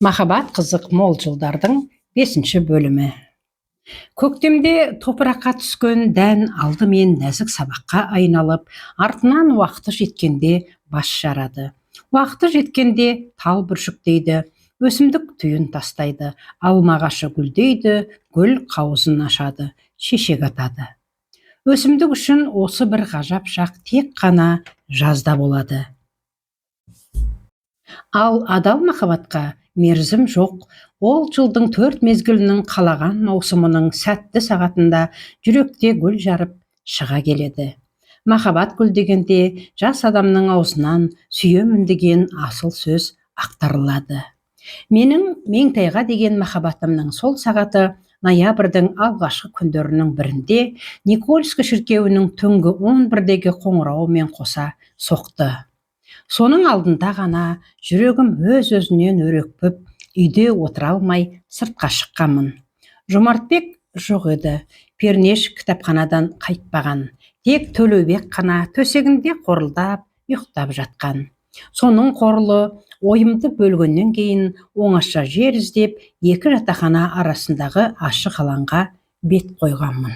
Махаббат қызық мол жылдардың бесінші бөлімі. Көктемде топыраққа түскен дән алдымен нәзік сабаққа айналып, артынан уақыты жеткенде бас жарады. Уақыты жеткенде тал бүршіктейді, өсімдік түйін тастайды, алма ағашы гүлдейді, гүл қауызын ашады, шешек атады. Өсімдік үшін осы бір ғажап шақ тек қана жазда болады. Ал адал махаббатқа мерзім жоқ. Ол жылдың төрт мезгілінің қалаған маусымының сәтті сағатында жүректе гүл жарып шыға келеді. Махаббат гүлдегенде жас адамның аузынан сүйемін деген асыл сөз ақтарылады. Менің Меңтайға деген махаббатымның сол сағаты ноябрьдің алғашқы күндерінің бірінде Никольский шіркеуінің түнгі 11-дегі қоңырауымен қоса соқты. Соның алдында ғана жүрегім өз-өзінен өрекпіп, үйде отыра алмай сыртқа шыққанмын. Жомартбек жоқ еді, Пернеш кітапханадан қайтпаған. Тек Төлеубек қана төсегінде қорылдап ұйықтап жатқан. Соның қорлы ойымды бөлгеннен кейін оңаша жер іздеп, екі жатақхана арасындағы ашық алаңға бет қойғанмын.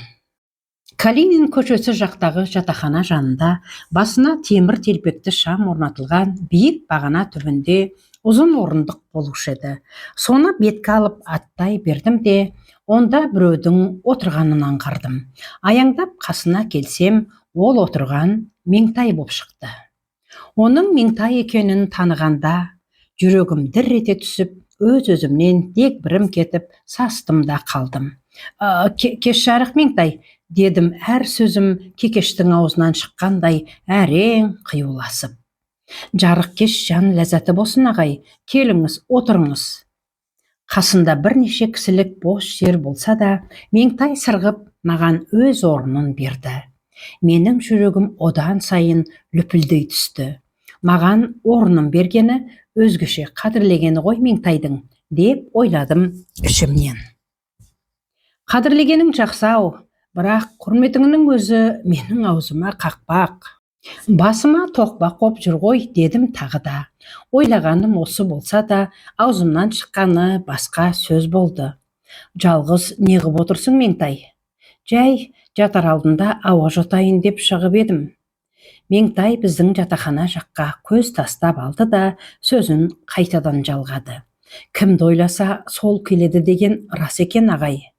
Калинин көшесі жақтағы жатақхана жанында басына темір телпекті шам орнатылған биік бағана түбінде ұзын орындық болушы еді. Соны бетке алып аттай бердім де, онда біреудің отырғанын аңғардым. Аяңдап қасына келсем, ол отырған Меңтай боп шықты. Оның Меңтай екенін танығанда жүрегім дір ете түсіп, өз-өзімнен дегбірім кетіп, састым да қалдым. Кеш жарық, Меңтай, дедім әр сөзім кекештің аузынан шыққандай әрең қиюласып. Жарық кеш жан ләззаты болсын, ағай, келіңіз, отырыңыз. Қасында бірнеше кісілік бос жер болса да, Меңтай сырғып маған өз орнын берді. Менің жүрегім одан сайын лүпілдей түсті. Маған орнын бергені өзгеше қадірлегені ғой Меңтайдың, деп ойладым ішімнен. Қадірлегенің жақсы-ау, бірақ құрметіңнің өзі менің аузыма қақпақ, басыма тоқпақ боп жүр ғой, дедім тағы да. Ойлағаным осы болса да, аузымнан шыққаны басқа сөз болды. Жалғыз неғып отырсың, Меңтай? Жай жатар алдында ауа жұтайын деп шығып едім. Меңтай біздің жатақхана жаққа көз тастап алды да, сөзін қайтадан жалғады. Кімді ойласа, сол келеді деген рас екен, ағай.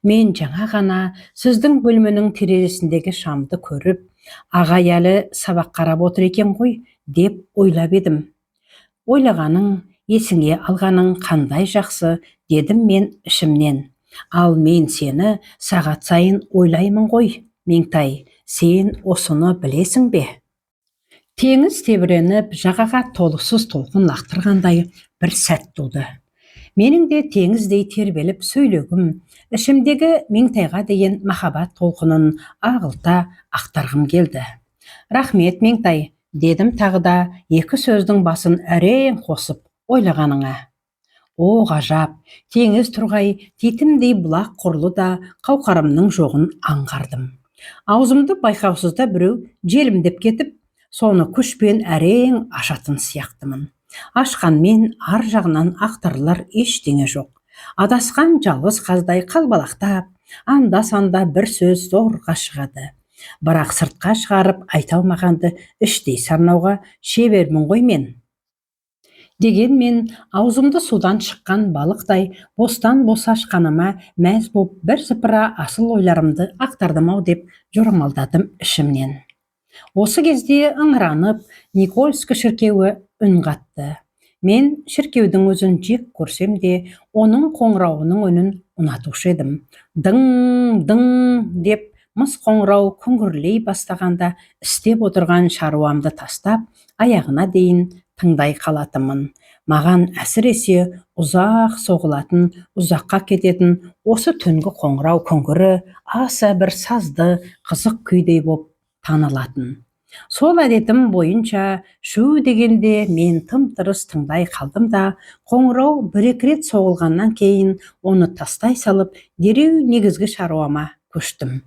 Мен жаңа ғана сіздің бөлменің терезесіндегі шамды көріп, ағай әлі сабақ қарап отыр екен ғой деп ойлап едім. Ойлағаның, есіңе алғаның қандай жақсы, дедім мен ішімнен. Ал мен сені сағат сайын ойлаймын ғой, Меңтай, сен осыны білесің бе? Теңіз тебіреніп, жағаға толықсыз толқын лақтырғандай бір сәт туды. Менің де теңіздей тербеліп сөйлегім, ішімдегі Меңтайға деген махаббат толқынын ағылта ақтарғым келді. Рахмет, Меңтай, дедім тағы да екі сөздің басын әрең қосып, ойлағаныңа. О, ғажап, теңіз тұрғай титімдей бұлақ құрлы да қауқарымның жоғын аңғардым. Аузымды байқаусызда біреу желімдеп кетіп, соны күшпен әрең ашатын сияқтымын. Ашқанмен ар жағынан ақтарылар ештеңе жоқ. Адасқан жалғыз қаздай қалбалақтап, анда-санда бір сөз зорға шығады. Бірақ сыртқа шығарып айта алмағанды іштей сарнауға шебермін ғой мен. Дегенмен аузымды судан шыққан балықтай бостан бос ашқаныма мәз боп, бірсыпыра асыл ойларымды ақтардым-ау деп жорамалдадым ішімнен. Осы кезде ыңыранып Никольский шіркеуі үн қатты. Мен шіркеудің өзін жек көрсем де, оның қоңырауының үнін ұнатушы едім. Дың, дың деп мыс қоңырау күңгірлей бастағанда істеп отырған шаруамды тастап, аяғына дейін тыңдай қалатынмын. Маған әсіресе ұзақ соғылатын, ұзаққа кететін осы түнгі қоңырау күңгірі аса бір сазды, қызық күйдей боп танылатын. Сол әдетім бойынша шу дегенде мен тым-тырыс тыңдай қалдым да, қоңырау бір-екі рет соғылғаннан кейін оны тастай салып, дереу негізгі шаруама көштім.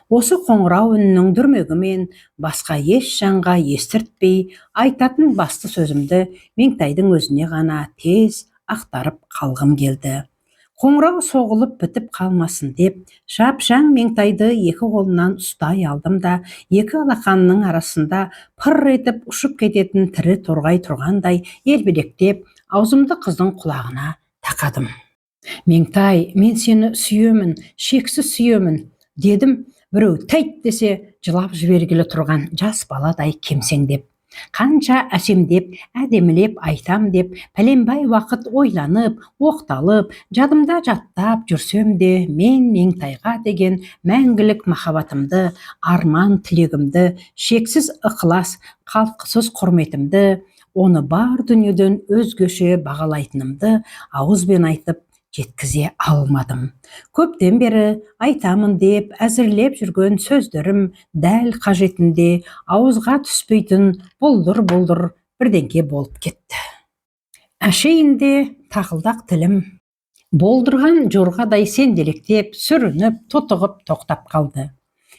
Осы қоңырау үнінің дүрмегімен басқа еш жанға естіртпей айтатын басты сөзімді Меңтайдың өзіне ғана тез ақтарып қалғым келді. Қоңырау соғылып бітіп қалмасын деп, шапшаң Меңтайды екі қолынан ұстай алдым да, екі алақанының арасында пыр етіп ұшып кететін тірі торғай тұрғандай елбелектеп, аузымды қыздың құлағына тақадым. «Меңтай, мен сені сүйемін, шексіз сүйемін», – дедім, біреу «тәйт» десе жылап жібергелі тұрған жас баладай кемсеңдеп. Қанша әсемдеп, әдемілеп айтам деп, пәленбай уақыт ойланып, оқталып, жадымда жаттап жүрсем де, мен Меңтайға деген мәңгілік махаббатымды, арман тілегімді, шексіз ықылас, қалтқысыз құрметімді, оны бар дүниеден өзгеше бағалайтынымды ауызбен айтып жеткізе алмадым. Көптен бері айтамын деп әзірлеп жүрген сөздерім дәл қажетінде ауызға түспейтін бұлдыр-бұлдыр бірдеңке болып кетті. Әшейінде тақылдақ тілім болдырған жорғадай сенделектеп, сүрініп, тұтығып тоқтап қалды.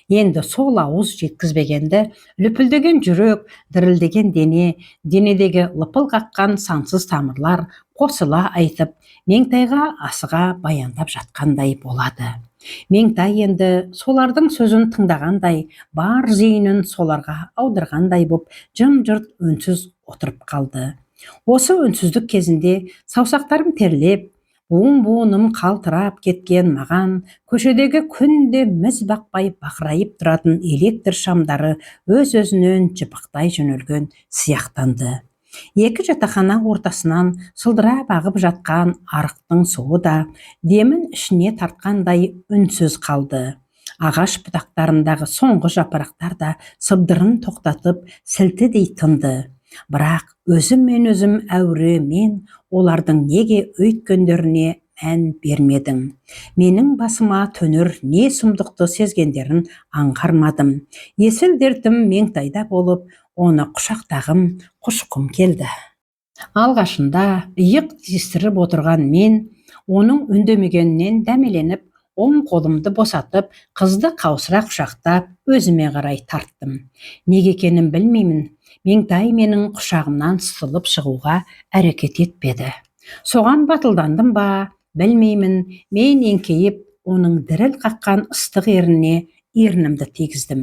Енді сол ауыз жеткізбегенді лүпілдеген жүрек, дірілдеген дене, денедегі лыпыл қаққан сансыз тамырлар қосыла айтып, Меңтайға асыға баяндап жатқандай болады. Меңтай енді солардың сөзін тыңдағандай, бар зейінін соларға аударғандай боп, жым-жырт үнсіз отырып қалды. Осы үнсіздік кезінде саусақтарым терлеп, буын-буыным қалтырап кеткен маған көшедегі күнде міз бақпай бақырайып тұратын электр шамдары өз-өзінен жыпықтай жөнелген сияқтанды. Екі жатақхана ортасынан сылдырап ағып жатқан арықтың суы да демін ішіне тартқандай үнсіз қалды. Ағаш бұтақтарындағы соңғы жапырақтар да сыбдырын тоқтатып, сілтідей тынды. Бірақ өзіммен өзім әуре мен олардың неге өйткендеріне мән бермедім. Менің басыма төнер не сұмдықты сезгендерін аңғармадым. Есіл дертім Меңтайда болып, оны құшақтағым, құшқым келді. Алғашында иық тістіріп отырған мен оның үндемегенінен дәмеленіп, оң қолымды босатып, қызды қаусыра құшақтап, өзіме қарай тарттым. Неге екенін білмеймін, Меңтай менің құшағымнан сытылып шығуға әрекет етпеді. Соған батылдандым ба, білмеймін, мен еңкейіп, оның діріл қаққан ыстық ерніне ернімді тигіздім.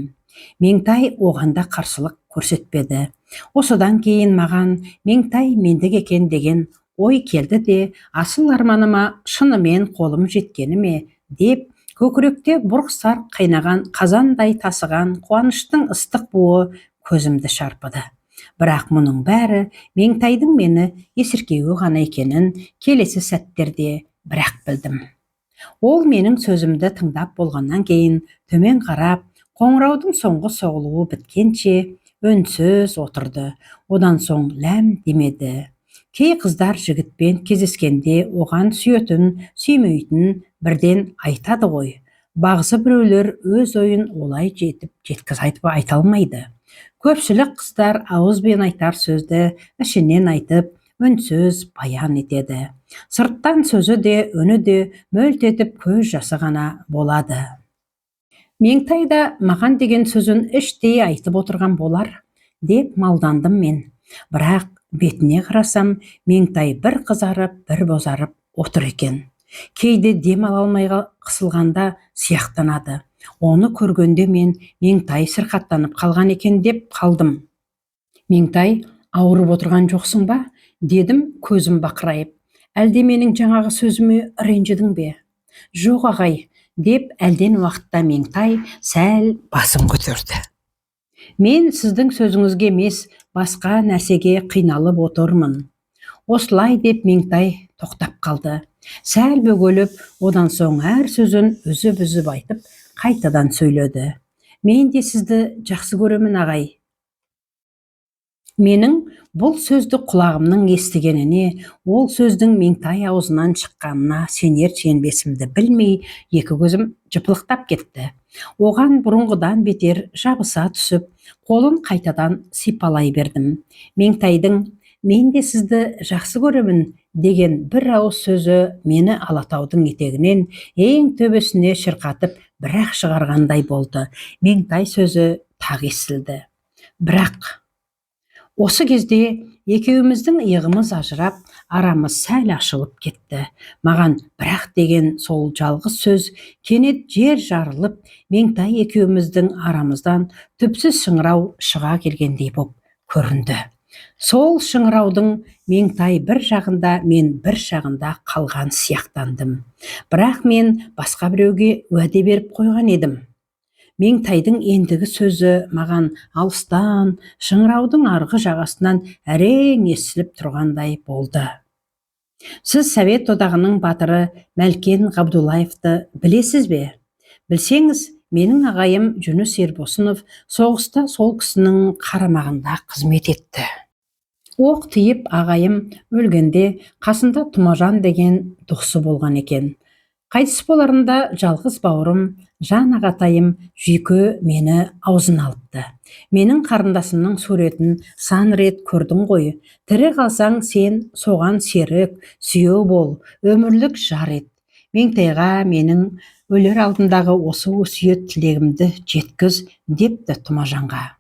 Меңтай оған да қарсылық көрсетпеді. Осыдан кейін маған Меңтай мендік екен деген ой келді де, асыл арманыма шынымен қолым жеткені ме деп, көкіректе бұрқ-сарқ қайнаған қазандай тасыған қуаныштың ыстық буы көзімді шарпыды. Бірақ мұның бәрі Меңтайдың мені есіркеуі ғана екенін келесі сәттерде бірақ білдім. Ол менің сөзімді тыңдап болғаннан кейін төмен қарап, қоңыраудың соңғы соғылуы біткенше үнсіз отырды. Одан соң ләм демеді. Кей қыздар жігітпен кездескенде оған сүйетін, сүймейтінін бірден айтады ғой. Бағзы біреулер өз ойын олай жетіп жеткізе айта алмайды. Көпшілік қыздар ауызбен айтар сөзді ішінен айтып, үнсіз баян етеді. Сырттан сөзі де, үні де мөлт етіп көз жасы ғана болады. Меңтай да маған деген сөзін іштей айтып отырған болар деп малдандым мен. Бірақ бетіне қарасам, Меңтай бір қызарып, бір бозарып отыр екен. Кейде дем ала алмай қысылғанда сияқтанады. Оны көргенде мен Меңтай сырқаттанып қалған екен деп қалдым. «Меңтай, ауырып отырған жоқсың ба?» – дедім көзім бақырайып. «Әлде менің жаңағы сөзіме ренжідің бе?» «Жоқ, ағай», – деп әлден уақытта Меңтай сәл басын көтерді. «Мен сіздің сөзіңізге емес, басқа нәрсеге қиналып отырмын». Осылай деп Меңтай тоқтап қалды. Сәл бөгеліп, одан соң әр сөзін үзіп-үзіп айтып, қайтадан сөйледі. «Мен де сізді жақсы көремін, ағай». Менің бұл сөзді құлағымның естігеніне, ол сөздің Меңтай аузынан шыққанына сенер сенбесімді білмей, екі көзім жыпылықтап кетті. Оған бұрынғыдан бетер жабыса түсіп, қолын қайтадан сипалай бердім. Меңтайдың «Мен де сізді жақсы көремін» деген бір ауыз сөзі мені Алатаудың етегінен ең төбесіне шырқатып бір-ақ шығарғандай болды. Меңтай сөзі тағы естілді. Бірақ осы кезде екеуміздің иығымыз ажырап, Арамыз сәл ашылып кетті. Маған «бірақ» деген сол жалғыз сөз кенет жер жарылып, Меңтай екеуміздің арамыздан түпсіз шыңырау шыға келгендей боп көрінді. Сол шыңыраудың Меңтай бір жағында, мен бір жағында қалған сияқтандым. Бірақ мен басқа біреуге уәде беріп қойған едім. Меңтайдың ендігі сөзі маған алыстан, шыңыраудың арғы жағасынан әрең естіліп тұрғандай болды. «Сіз Совет Одағының батыры Мәлкен Ғабдуллаевты білесіз бе? Білсеңіз, менің ағайым Жүніс Ербосынов соғыста сол кісінің қарамағында қызмет етті. Оқ тиіп ағайым өлгенде қасында Тұмажан деген досы болған екен. Қайтыс боларында жалғыз бауырым, жан ағатайым Жүйке мені аузына алыпты. Менің қарындасымның суретін сан рет көрдің ғой. Тірі қалсаң, сен соған серік, сүйеу бол, өмірлік жар ет. Меңтайға менің өлер алдындағы осы өсиет тілегімді жеткіз», – депті Тұмажанға.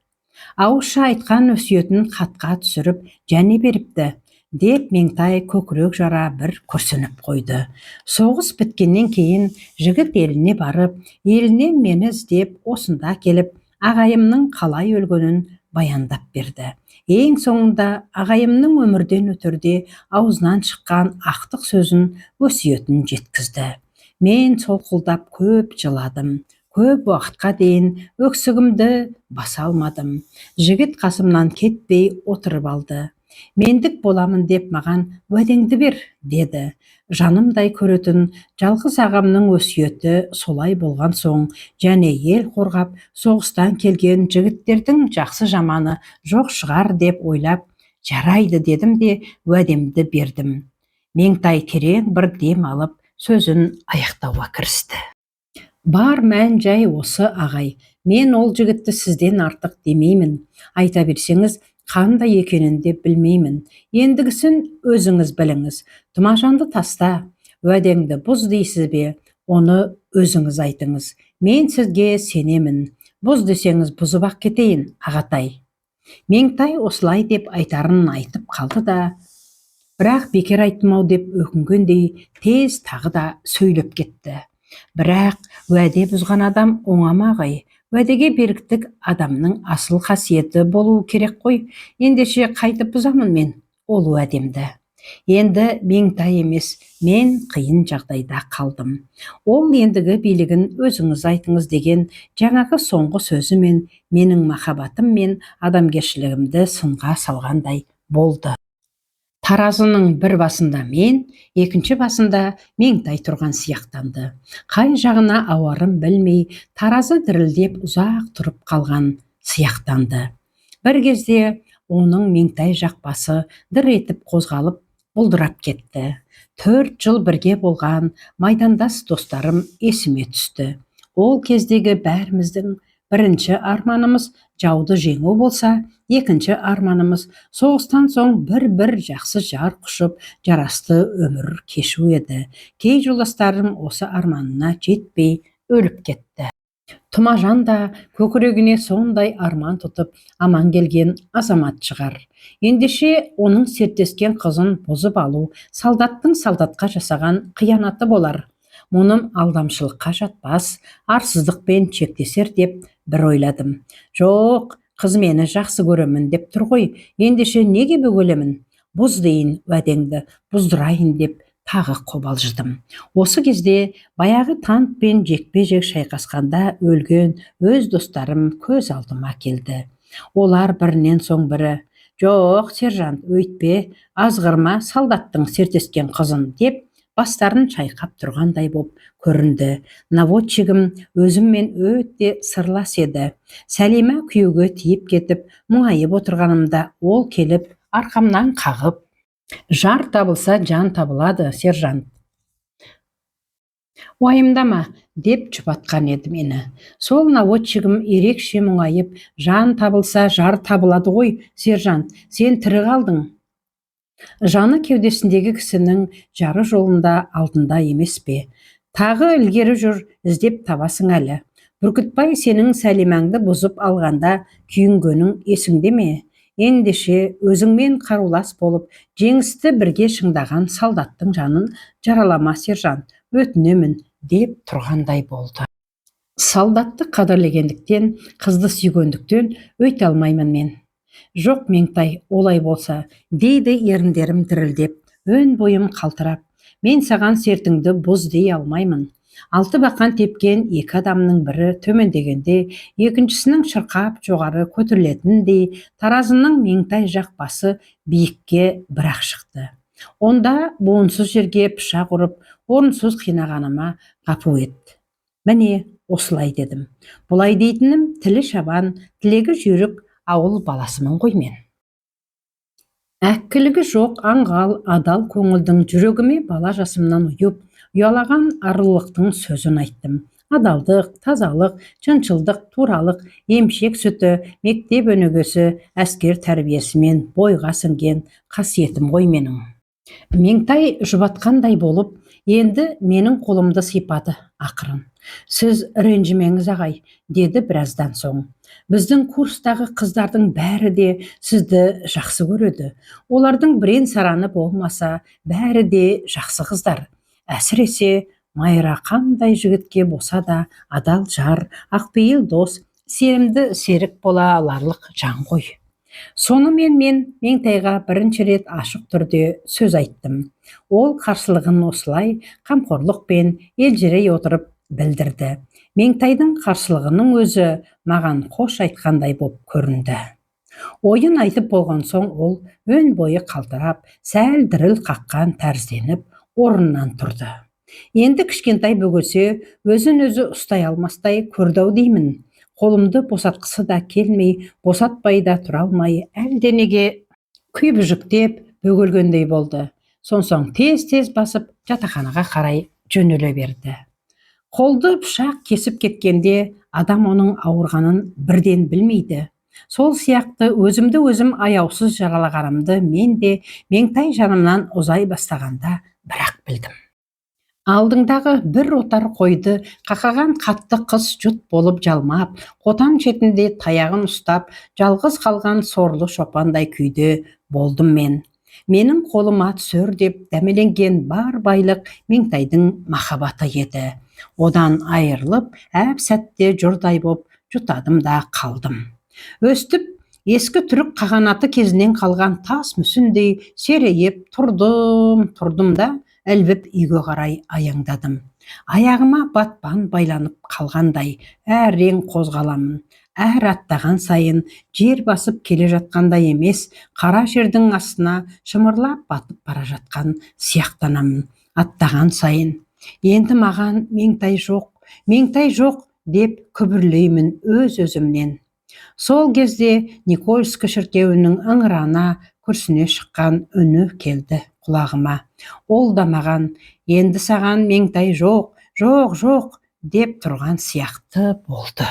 «Ауызша айтқан өсиетін хатқа түсіріп және беріпті», – деп Меңтай көкірек жара бір күрсініп қойды. «Соғыс біткеннен кейін жігіт еліне барып, елінен мені іздеп осында келіп, ағайымның қалай өлгенін баяндап берді. Ең соңында ағайымның өмірден өтерде аузынан шыққан ақтық сөзін, өсиетін жеткізді. Мен солқылдап көп жыладым. Көп уақытқа дейін өксігімді баса алмадым. Жігіт қасымнан кетпей отырып алды. Мендік боламын деп маған уәдеңді бер, деді. Жанымдай көретін жалғыз ағамның өсиеті солай болған соң және ел қорғап соғыстан келген жігіттердің жақсы жаманы жоқ шығар деп ойлап, жарайды дедім де уәдемді бердім». Меңтай терең бір дем алып, сөзін аяқтауға кірісті. «Бар мән жай осы, ағай. Мен ол жігітті сізден артық демеймін. Айта берсеңіз, қандай екенін де білмеймін. Ендігісін өзіңіз біліңіз. Тұмажанды таста, уәдеңді бұз дейсіз бе, оны өзіңіз айтыңыз. Мен сізге сенемін. Бұз десеңіз, бұзып ақ кетейін, ағатай». Меңтай осылай деп айтарын айтып қалды да, бірақ бекер айттым ау деп өкінгендей тез тағы да сөйлеп кетті. «Бірақ уәде бұзған адам оңа ма, ағай? Уәдеге беріктік адамның асыл қасиеті болуы керек қой. Ендеше қайтып бұзамын мен ол уәдемді?» Енді Меңтай емес, мен қиын жағдайда қалдым. Ол «ендігі билігін өзіңіз айтыңыз» деген жаңағы соңғы сөзімен менің махаббатым мен адамгершілігімді сынға салғандай болды. Таразының бір басында мен, екінші басында Меңтай тұрған сияқтанды. Қай жағына ауарын білмей, таразы дірілдеп ұзақ тұрып қалған сияқтанды. Бір кезде оның Меңтай жақ басы дыр етіп қозғалып, бұлдырап кетті. 4 жыл бірге болған майдандас достарым есіме түсті. Ол кездегі бәріміздің бірінші арманымыз жауды жеңу болса, екінші арманымыз соғыстан соң бір-бір жақсы жар құшып, жарасты өмір кешу еді. Кей жолдастарым осы арманына жетпей өліп кетті. Тұмажан да көкірегіне сондай арман тұтып аман келген азамат шығар. Ендеше оның серттескен қызын бұзып алу солдаттың солдатқа жасаған қиянаты болар. Мұным алдамшылыққа жатпас, арсыздықпен шектесер деп бір ойладым. Жоқ, қыз мені жақсы көремін деп тұр ғой. Ендеше неге бөгелемін? Бұз дейін, уәдеңді бұздырайын деп тағы қобалжыдым. Осы кезде баяғы танкпен жекпе-жек шайқасқанда өлген өз достарым көз алдыма келді. Олар бірінен соң бірі: «Жоқ, сержант, өйтпе, азғырма солдаттың серттескен қызын», – деп бастарын шайқап тұрғандай боп көрінді. Наводчигім өзіммен өте сырлас еді. Сәлима күйеуге тиіп кетіп, мұңайып отырғанымда ол келіп арқамнан қағып: «Жар табылса, жан табылады, сержант, уайымдама», – деп жұбатқан еді мені. Сол наводчигім ерекше мұңайып: «Жан табылса, жар табылады ғой, сержант. Сен тірі қалдың. Жаны кеудесіндегі кісінің жары жолында алдында емес пе? Тағы ілгері жүр, іздеп табасың әлі. Бүркітбай сенің Сәлимаңды бұзып алғанда күйінгенің есіңде ме? Ендеше өзіңмен қарулас болып, жеңісті бірге шыңдаған солдаттың жанын жаралама, сержант, өтінемін, деп тұрғандай болды. Солдатты қадірлегендіктен, қызды сүйгендіктен өйте алмаймын мен. Жоқ, Меңтай, олай болса, дейді еріндерім дірілдеп, өн бойым қалтырап, мен саған сертіңді бұз дей алмаймын. Алты бақан тепкен екі адамның бірі төмендегенде, екіншісінің шырқап жоғары көтерілетініндей, таразының Меңтай жақ басы биікке бірақ шықты. Онда буынсыз жерге пышақ ұрып, орынсыз қинағаныма ғапу ет. Міне, осылай дедім. Бұлай дейтінім тілі шабан, тілегі жүйрік ауыл баласымын ғой мен. Әккілігі жоқ, аңғал, адал көңілдің жүрегіме бала жасымнан ұйып, ұялаған арлылықтың сөзін айттым. Адалдық, тазалық, шыншылдық, туралық, емшек сүті, мектеп өнегесі, әскер тәрбиесімен бойға сіңген қасиетім ғой менің. Меңтай жұбатқандай болып, енді менің қолымды сипады ақырын. Сіз ренжімеңіз, ағай, деді біраздан соң. Біздің курстағы қыздардың бәрі де сізді жақсы көреді. Олардың бірен-сараны болмаса, бәрі де жақсы қыздар. Әсіресе Майра қандай жігітке болса да адал жар, ақпейіл дос, сенімді серік бола аларлық жан ғой. Сонымен мен Меңтайға бірінші рет ашық түрде сөз айттым. Ол қарсылығын осылай қамқорлықпен елжірей отырып білдірді. Меңтайдың қарсылығының өзі маған қош айтқандай боп көрінді. Ойын айтып болған соң ол өн бойы қалтырап, сәл діріл қаққан тәрізденіп орнынан тұрды. Енді кішкентай бөгесе өзін өзі ұстай алмастай көрді ау деймін. Қолымды босатқысы да келмей, босатпай да тұра алмай, әлденеге күйбіжіктеп бөгелгендей болды. Сонсоң тез-тез басып жатақханаға қарай жөнеле берді. Қолды пышақ кесіп кеткенде адам оның ауырғанын бірден білмейді. Сол сияқты өзімді өзім аяусыз жаралағанымды мен де Меңтай жанымнан ұзай бастағанда бірақ білдім. Алдыңдағы бір отар қойды қақаған қатты қыс жұт болып жалмап, қотан шетінде таяғын ұстап, жалғыз қалған сорлы шопандай күйде болдым мен. Менің қолыма түсер деп дәмеленген бар байлық Меңтайдың махаббаты еді. Одан айырылып, әп сәтте жұрдай боп жұтадым да қалдым. Өстіп, ескі түрік қағанаты кезінен қалған тас мүсіндей серейіп тұрдым, тұрдым да ілбіп үйге қарай аяңдадым. Аяғыма батпан байланып қалғандай әрең қозғаламын. Әр аттаған сайын жер басып келе жатқандай емес, қара жердің астына шымырлап батып бара жатқан сияқтанамын. Аттаған сайын енді маған Меңтай жоқ, Меңтай жоқ деп күбірлеймін өз-өзімнен. Сол кезде Никольский шіркеуінің ыңырана күрсіне шыққан үні келді құлағыма. Ол да маған енді саған Меңтай жоқ, жоқ, жоқ деп тұрған сияқты болды.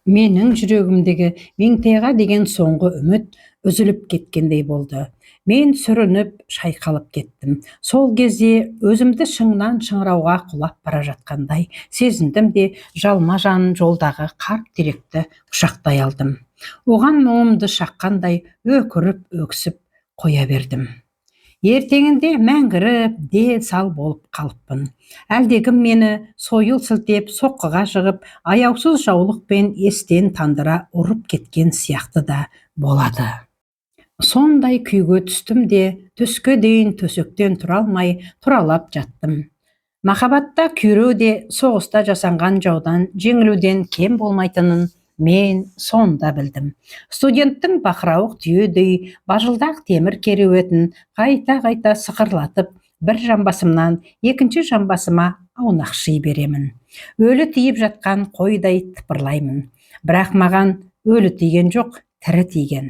Менің жүрегімдегі Меңтайға деген соңғы үміт үзіліп кеткендей болды. Мен сүрініп, шайқалып кеттім. Сол кезде өзімді шыңнан шыңырауға құлап бара жатқандай сезіндім де жалма-жан жолдағы қарт теректі құшақтай алдым. Оған мұңымды шаққандай өкіріп өксіп қоя бердім. Ертеңінде мәңгіріп, дел сал болып қалыппын. Әлдекім мені сойыл сілтеп, соққыға жығып, аяусыз жаулықпен естен тандыра ұрып кеткен сияқты да болады. Сондай күйге түстім де, түске дейін төсектен тұра алмай, тұралап жаттым. Махаббатта күйреу де соғыста жасанған жаудан жеңілуден кем болмайтынын мен сонда білдім. Студенттің бақырауық түйедей бажылдақ темір кереуетін қайта-қайта сықырлатып, бір жамбасымнан екінші жамбасыма аунақши беремін. Өлі тиіп жатқан қойдай тыпырлаймын. Бірақ маған өлі тиген жоқ, тірі тиген.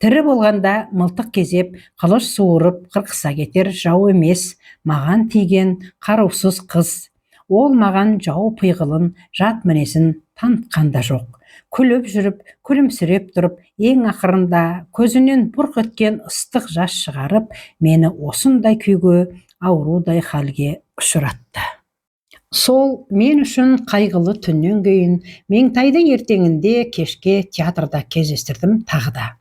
Тірі болғанда мылтық кезеп, қылыш суырып қырқыса кетер жау емес, маған тиген қарусыз қыз. Ол маған жау пиғылын, жат мінезін танытқан да жоқ. Күліп жүріп, күлімсіреп тұрып, ең ақырында көзінен бұрқ еткен ыстық жас шығарып, мені осындай күйге, аурудай халге ұшыратты. Сол мен үшін қайғылы түннен кейін Меңтайды ертеңінде кешке театрда кездестірдім тағы да.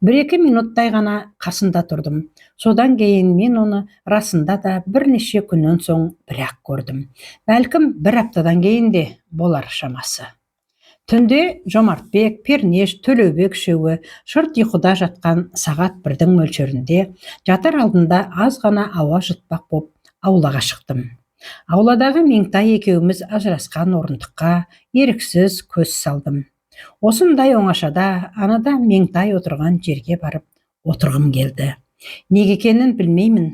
Бір-екі минуттай ғана қасында тұрдым. Содан кейін мен оны расында да бірнеше күннен соң бір-ақ көрдім. Бәлкім, бір аптадан кейін де болар шамасы. Түнде Жомартбек, Пернеш, Төлеубек үшеуі шырт ұйқыда жатқан сағат 1-дің мөлшерінде жатар алдында аз ғана ауа жұтпақ боп аулаға шықтым. Ауладағы Меңтай екеуміз ажырасқан орындыққа еріксіз көз салдым. Осындай оңашада анада Меңтай отырған жерге барып отырғым келді. Неге екенін білмеймін.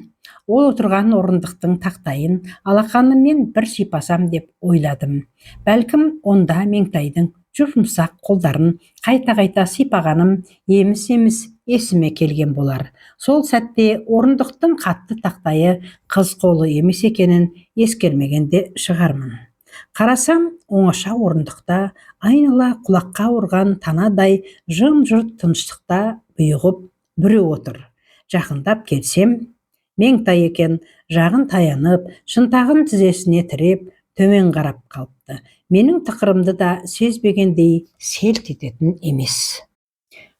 Ол отырған орындықтың тақтайын алақаныммен бір сипасам деп ойладым. Бәлкім, онда Меңтайдың жұп-жұмсақ қолдарын қайта-қайта сипағаным еміс-еміс есіме келген болар. Сол сәтте орындықтың қатты тақтайы қыз қолы емес екенін ескермеген де шығармын. Қарасам, оңаша орындықта айнала құлаққа ұрған танадай жым-жырт тыныштықта бұйығып біреу отыр. Жақындап келсем, Меңтай екен, жағын таянып, шынтағын тізесіне тіреп, төмен қарап қалыпты. Менің тықырымды да сезбегендей селт ететін емес.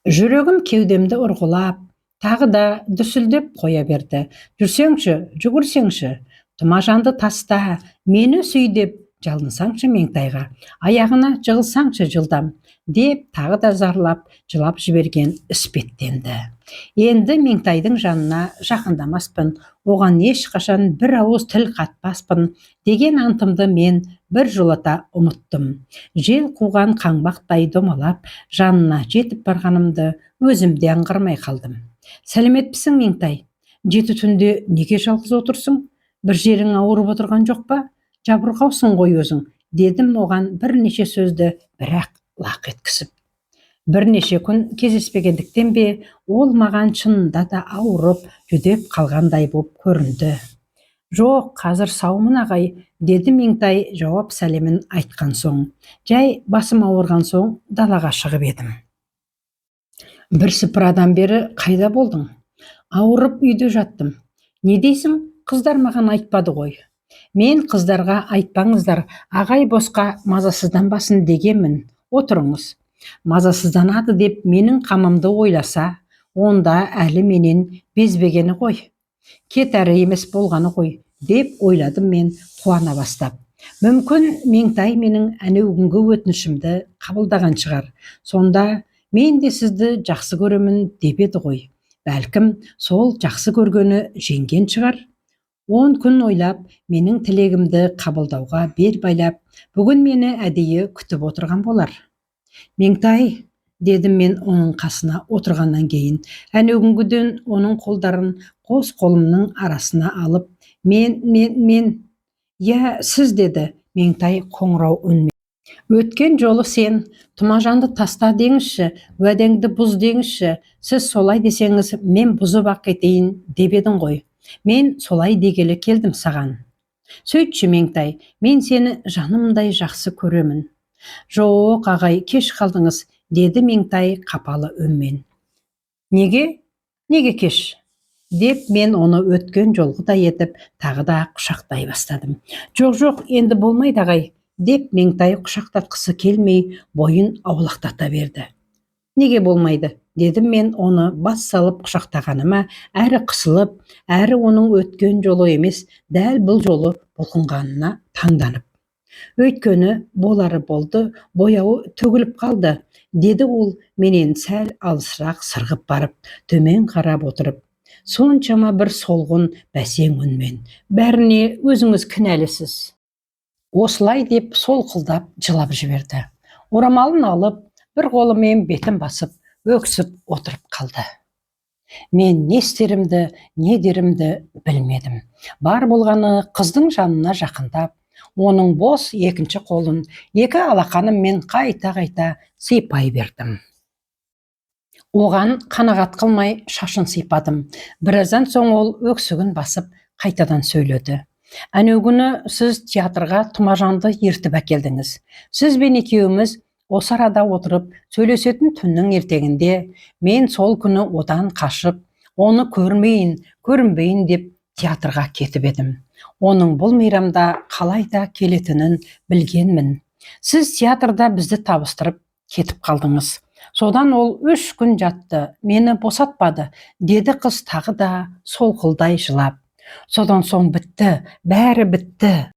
Жүрегім кеудемді ұрғылап, тағы да дүрсілдеп қоя берді. Жүрсеңші, жүгірсеңші, Тұмажанды таста, мені сүй деп жалынсаңшы Меңтайға, аяғына жығылсаңшы жылдам, деп тағы да зарлап, жылап жіберген іспеттенді. Енді Меңтайдың жанына жақындамаспын, оған ешқашан бір ауыз тіл қатпаспын деген антымды мен бір жолата ұмыттым. Жел қуған қаңбақтай домалап, жанына жетіп барғанымды өзім де аңғармай қалдым. Сәлеметпісің, Меңтай? Жеті түнде неге жалғыз отырсың? Бір жерің ауырып отырған жоқ па? Жабырқаусың ғой өзің, дедім оған бірнеше сөзді бірақ лақ еткізіп. Бірнеше күн кездеспегендіктен бе, ол маған шынында да ауырып, жүдеп қалғандай боп көрінді. Жоқ, қазір саумын ағай, деді Меңтай жауап сәлемін айтқан соң. Жай басым ауырған соң далаға шығып едім. Бірсыпырадан бері қайда болдың? Ауырып үйде жаттым. Не дейсің, қыздар маған айтпады ғой. Мен қыздарға айтпаңыздар, ағай босқа мазасызданбасын дегенмін. Отырыңыз. Мазасызданады деп менің қамымды ойласа, онда әлі менен безбегені ғой. Кет әрі емес болғаны ғой, деп ойладым мен қуана бастап. Мүмкін, Меңтай менің әнеугүнгі өтінішімді қабылдаған шығар. Сонда мен де сізді жақсы көремін деп еді ғой. Бәлкім, сол жақсы көргені жеңген шығар. 10 күн ойлап, менің тілегімді қабылдауға бел байлап, бүгін мені әдейі күтіп отырған болар. Меңтай, дедім мен оның қасына отырғаннан кейін, әнеугүнгіден оның қолдарын қос қолымның арасына алып, мен, иә, сіз, деді Меңтай қоңырау үнмен. Өткен жолы сен Тұмажанды таста деңізші, уәдеңді бұз деңізші, сіз солай десеңіз, мен бұзып-ақ кетейін деп едің ғой. Мен солай дегелі келдім саған. Сөйтші, Меңтай, мен сені жанымдай жақсы көремін. Жоқ, ағай, кеш қалдыңыз, деді Меңтай қапалы үнмен. Неге? Неге кеш? Деп мен оны өткен жолғыдай етіп тағы да құшақтай бастадым. Жоқ, жоқ, енді болмайды ағай, деп Меңтай құшақтатқысы келмей бойын аулақтата берді. Неге болмайды? Дедім мен оны бас салып құшақтағаныма әрі қысылып, әрі оның өткен жолы емес, дәл бұл жолы бұлқынғанына таңданып. Өйткені болары болды, бояуы төгіліп қалды, деді ол менен сәл алысырақ сырғып барып, төмен қарап отырып. Соншама бір солғын бәсең үнмен. Бәріне өзіңіз кінәлісіз. Осылай деп солқылдап жылап жіберді. Орамалын алып, бір қолымен бетін басып, өксіп отырып қалды. Мен не істерімді, не дерімді білмедім. Бар болғаны қыздың жанына жақындап, оның бос екінші қолын екі алақаныммен қайта-қайта сипай бердім. Оған қанағат қылмай шашын сипадым. Біраздан соң ол өксігін басып қайтадан сөйледі. Әнеугүні сіз театрға Тұмажанды ертіп әкелдіңіз. Сіз бен екеуміз осы арада отырып сөйлесетін түннің ертеңінде мен сол күні одан қашып, оны көрмейін, көрінбейін деп театрға кетіп едім. Оның бұл мейрамда қалай да келетінін білгенмін. Сіз театрда бізді табыстырып кетіп қалдыңыз. Содан ол 3 күн жатты, мені босатпады, деді қыз тағы да солқылдай жылап. Содан соң бітті, бәрі бітті.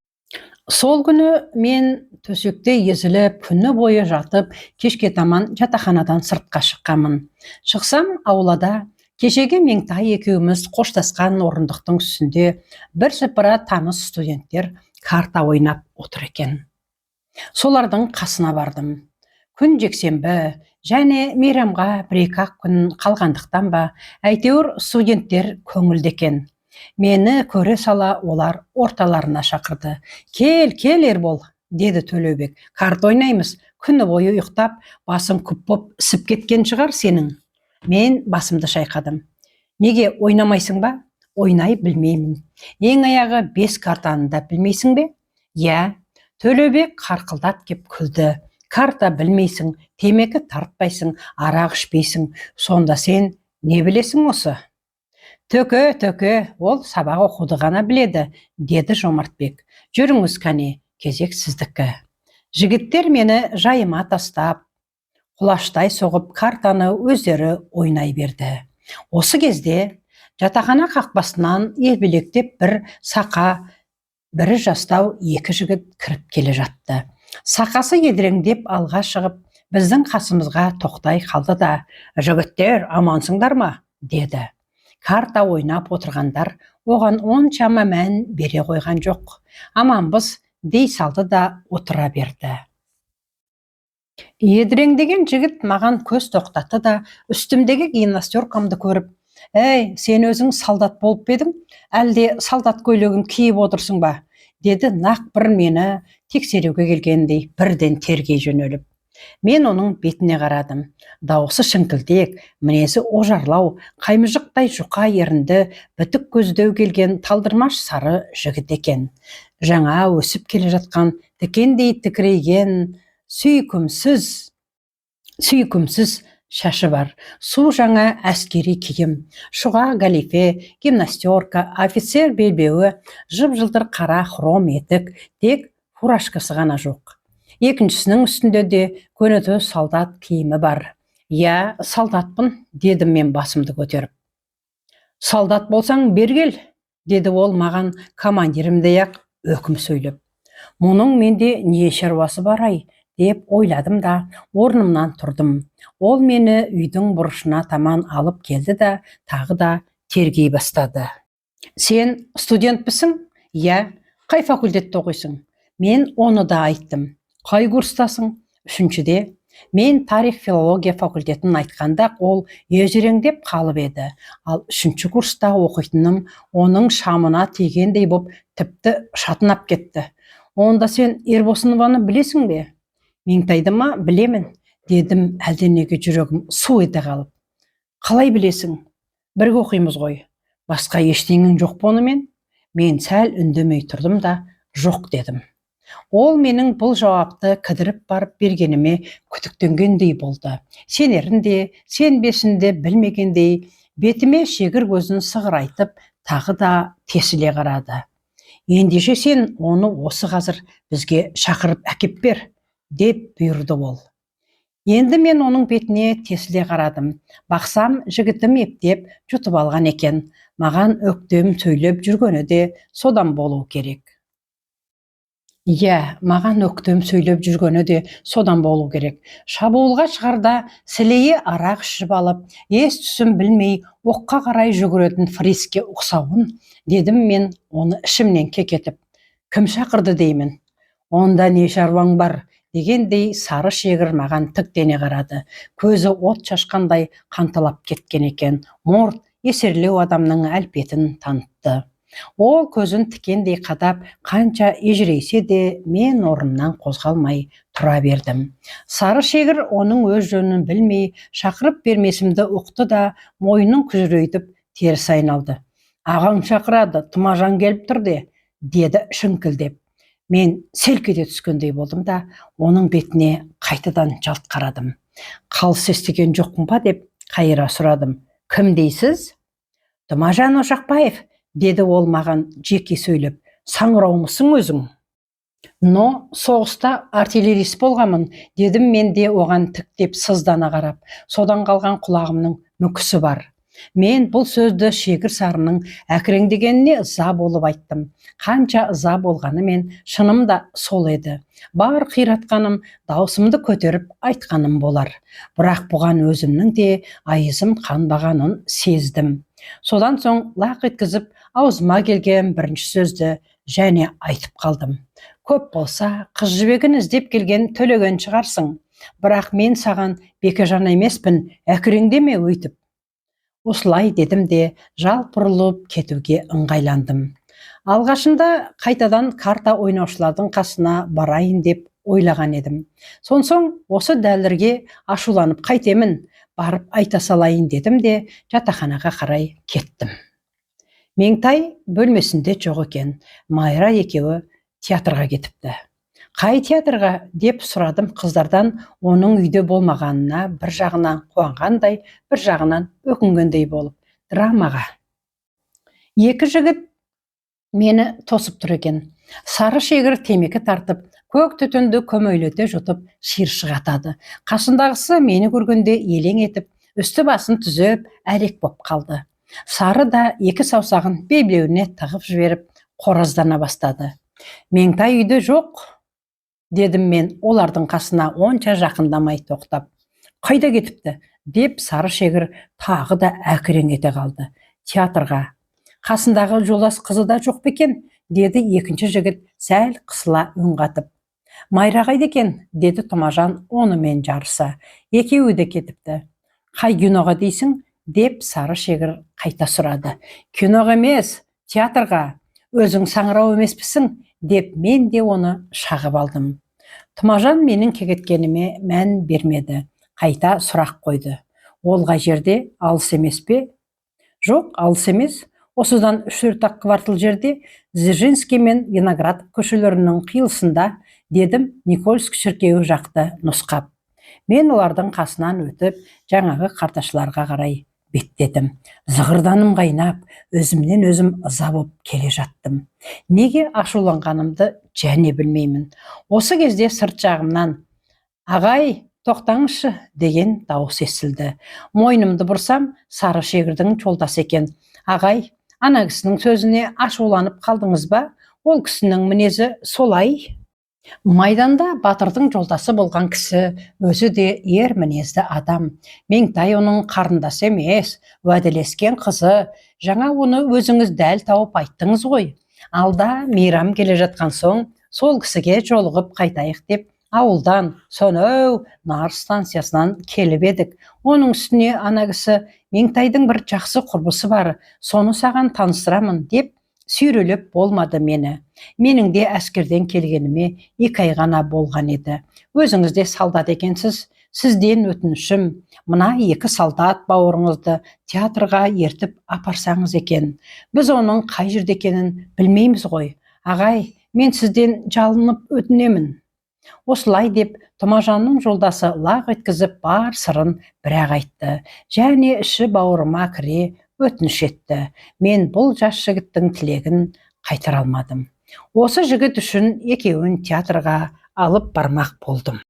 Сол күні мен төсекте езіліп, күні бойы жатып, кешке таман жатақханадан сыртқа шыққанмын. Шықсам, аулада кешегі Меңтай екеуміз қоштасқан орындықтың үстінде бірсыпыра таныс студенттер карта ойнап отыр екен. Солардың қасына бардым. Күн жексенбі және мейрамға бір екі ақ күн қалғандықтан ба, әйтеуір студенттер көңілді екен. Мені көре сала олар орталарына шақырды. «Кел, кел, Ербол, – деді Төлеубек. – Карта ойнаймыз. Күні бойы ұйықтап, басың күп боп ісіп кеткен шығар сенің». Мен басымды шайқадым. «Неге, ойнамайсың ба?» «Ойнай білмеймін». «Ең аяғы бес картаны да білмейсің бе?» «Иә». Төлеубек қарқылдап кеп күлді. «Карта білмейсің, темекі тартпайсың, арақ ішпейсің. Сонда сен не білесің осы?» «Төке, төке, ол сабақ оқуды ғана біледі, – деді Жомартбек. – Жүріңіз, кәне, кезек сіздікі». Жігіттер мені жайыма тастап, құлаштай соғып, картаны өздері ойнай берді. Осы кезде жатақхана қақпасынан елбелектеп бір сақа, бірі жастау екі жігіт кіріп келе жатты. Сақасы едіреңдеп алға шығып, біздің қасымызға тоқтай қалды да: «Жігіттер, амансыңдар ма?» – деді. Карта ойнап отырғандар оған оншама мән бере қойған жоқ. «Аманбыз», – дей салды да отыра берді. Едіреңдеген жігіт маған көз тоқтатты да, үстімдегі гимнастеркамды көріп: «Әй, сен өзің солдат болып па едің, әлде солдат көйлегін киіп отырсың ба?» – деді нақ бір мені тексеруге келгендей бірден тергей жөнеліп. Мен оның бетіне қарадым. Дауысы шіңкілдек, мінезі ожарлау, қаймыжықтай жұқа ерінді, бітік көздеу келген талдырмаш сары жігіт екен. Жаңа өсіп келе жатқан тікендей тікірейген сүйкімсіз шашы бар. Су жаңа әскери киім: шұға галифе, гимнастерка, офицер белбеуі, жып жылтыр қара хром етік, тек фуражкасы ғана жоқ. Екіншісінің үстінде де көнетоз солдат киімі бар. «Иә, солдатпын», – дедім мен басымды көтеріп. «Солдат болсаң, бері кел», – деді ол маған командирімдей ақ өкім сөйлеп. Мұның менде не шаруасы бар ай деп ойладым да, орнымнан тұрдым. Ол мені үйдің бұрышына таман алып келді да, тағы да тергей бастады. «Сен студентпісің?» «Иә». «Қай факультетте оқисың?» Мен оны да айттым. «Қай курстасың?» «Үшіншіде». Мен тарих филология факультетін айтқанда, ол ежіреңдеп қалып еді. Ал үшінші курста оқитыным оның шамына тигендей боп, тіпті шатынап кетті. «Онда сен Ербосынованы білесің бе?» «Меңтайды ма? Білемін», – дедім әлденеге жүрегім су ете қалып. «Қалай білесің?» «Бірге оқимыз ғой». «Басқа ештеңең жоқ па онымен?» Мен сәл үндемей тұрдым да, «Жоқ», – дедім. Ол менің бұл жауапты кідіріп барып бергеніме күдіктенгендей болды. Сенерін де, сенбесін де білмегендей, бетіме шегір көзін сығырайтып, тағы да тесіле қарады. «Ендеше сен оны осы қазір бізге шақырып әкеп бер», – деп бұйырды ол. Енді мен оның бетіне тесіле қарадым. Бақсам, жігітім ептеп жұтып алған екен. Маған өктем сөйлеп жүргені де содан болу керек. Иә, маған өктем сөйлеп жүргені де содан болу керек. Шабуылға шығарда сілейі арақ ішіп алып, ес түсін білмей оққа қарай жүгіретін фрицке ұқсауын, дедім мен оны ішімнен кекетіп. «Кім шақырды деймін?» «Онда не шаруаң бар?» дегендей сары шегір маған тіктене қарады. Көзі от шашқандай қанталап кеткен екен. Морт, есерлеу адамның әлпетін танытты. Ол көзін тікендей қадап, қанша ежірейсе де, мен орнымнан қозғалмай тұра бердім. Сары шегір оның өз жөнін білмей шақырып бермесімді ұқты да, мойнын күжірейтіп теріс айналды. «Ағаң шақырады, Тұмажан келіп тұр де», – деді шіңкілдеп. Мен селк ете түскендей болдым да, оның бетіне қайтадан жалт қарадым. Қалыс естіген жоқпын ба деп қайыра сұрадым: «Кім дейсіз?» «Тұмажан Ошақбаев», – деді ол маған жеке сөйлеп. «Саңыраумысың өзің?» Но соғыста артиллерист болғанмын, дедім мен де оған тіктеп сыздана қарап. Содан қалған құлағымның мүкісі бар. Мен бұл сөзді шегір сарының әкіреңдегеніне ыза болып айттым. Қанша ыза болғанымен, шыным да сол еді. Бар қиратқаным даусымды көтеріп айтқаным болар. Бірақ бұған өзімнің де айызым қанбағанын сездім. Содан соң лақ еткізіп аузыма келген бірінші сөзді және айтып қалдым. Көп болса, Қыз Жібегін іздеп келген Төлеген шығарсың. Бірақ мен саған Бекежан емеспін, әкіреңдеме өйтіп. Осылай дедім де, жалт бұрылып кетуге ыңғайландым. Алғашында қайтадан карта ойнаушылардың қасына барайын деп ойлаған едім. Сонсоң осы дәлірге ашуланып қайтемін, барып айта салайын дедім де, жатақханаға қарай кеттім. Меңтай бөлмесінде жоқ екен. Майра екеуі театрға кетіпті. Қай театрға? Деп сұрадым қыздардан оның үйде болмағанына бір жағынан қуанғандай, бір жағынан өкінгендей болып. Драмаға. Екі жігіт мені тосып тұр екен. Сары шегір темекі тартып, көк түтінді көмейлете жұтып, шиыршық атады. Қасындағысы мені көргенде елең етіп, үсті басын түзеп, әлек боп қалды. Сары да екі саусағын белбеуіне тығып жіберіп, қораздана бастады. Меңтай үйде жоқ, дедім мен олардың қасына онша жақындамай тоқтап. Қайда кетіпті? Деп сары шегір тағы да әкірең ете қалды. Театрға. Қасындағы жолдас қызы да жоқ па екен? Деді екінші жігіт сәл қысыла үн қатып. Майра қайда екен? Деді Тұмажан онымен жарыса. Екеуі де кетіпті. Қай киноға дейсің? Деп сары шегір қайта сұрады. Киноға емес, театрға. Өзің саңырау емеспісің? Деп мен де оны шағып алдым. Тұмажан менің кекеткеніме мән бермеді, қайта сұрақ қойды. Ол қай жерде, алыс емес пе? Жоқ, алыс емес. Осыдан үш төрт ақ квартал жерде, Дзержинский мен Виноградов көшелерінің қиылысында, дедім Никольск шіркеуі жақты нұсқап. Мен олардың қасынан өтіп, жаңағы карташыларға қарай беттедім. Зығырданым қайнап, өзімнен өзім ыза боп келе жаттым. Неге ашуланғанымды және білмеймін. Осы кезде сырт жағымнан: «Ағай, тоқтаңызшы!» деген дауыс естілді. Мойнымды бұрсам, сары шегірдің жолдасы екен. Ағай, ана кісінің сөзіне ашуланып қалдыңыз ба? Ол кісінің мінезі солай. Майданда батырдың жолдасы болған кісі өзі де ер мінезді адам. Меңтай оның қарындасы емес, уәделескен қызы. Жаңа оны өзіңіз дәл тауып айттыңыз ғой. Алда мейрам келе жатқан соң, сол кісіге жолығып қайтайық деп ауылдан сонау Нар станциясынан келіп едік. Оның үстіне ана кісі: «Меңтайдың бір жақсы құрбысы бар, соны саған таныстырамын», – деп сүйрелеп болмады мені. Менің де әскерден келгеніме 2 ай ғана болған еді. Өзіңіз де солдат екенсіз. Сізден өтінішім, мына екі солдат бауырыңызды театрға ертіп апарсаңыз екен. Біз оның қай жерде екенін білмейміз ғой. Ағай, мен сізден жалынып өтінемін. Осылай деп Тұмажанның жолдасы лақ еткізіп бар сырын бір-ақ айтты және іші бауырыма кіре өтініш етті. Мен бұл жас жігіттің тілегін қайтара алмадым. Осы жігіт үшін екеуін театрға алып бармақ болдым.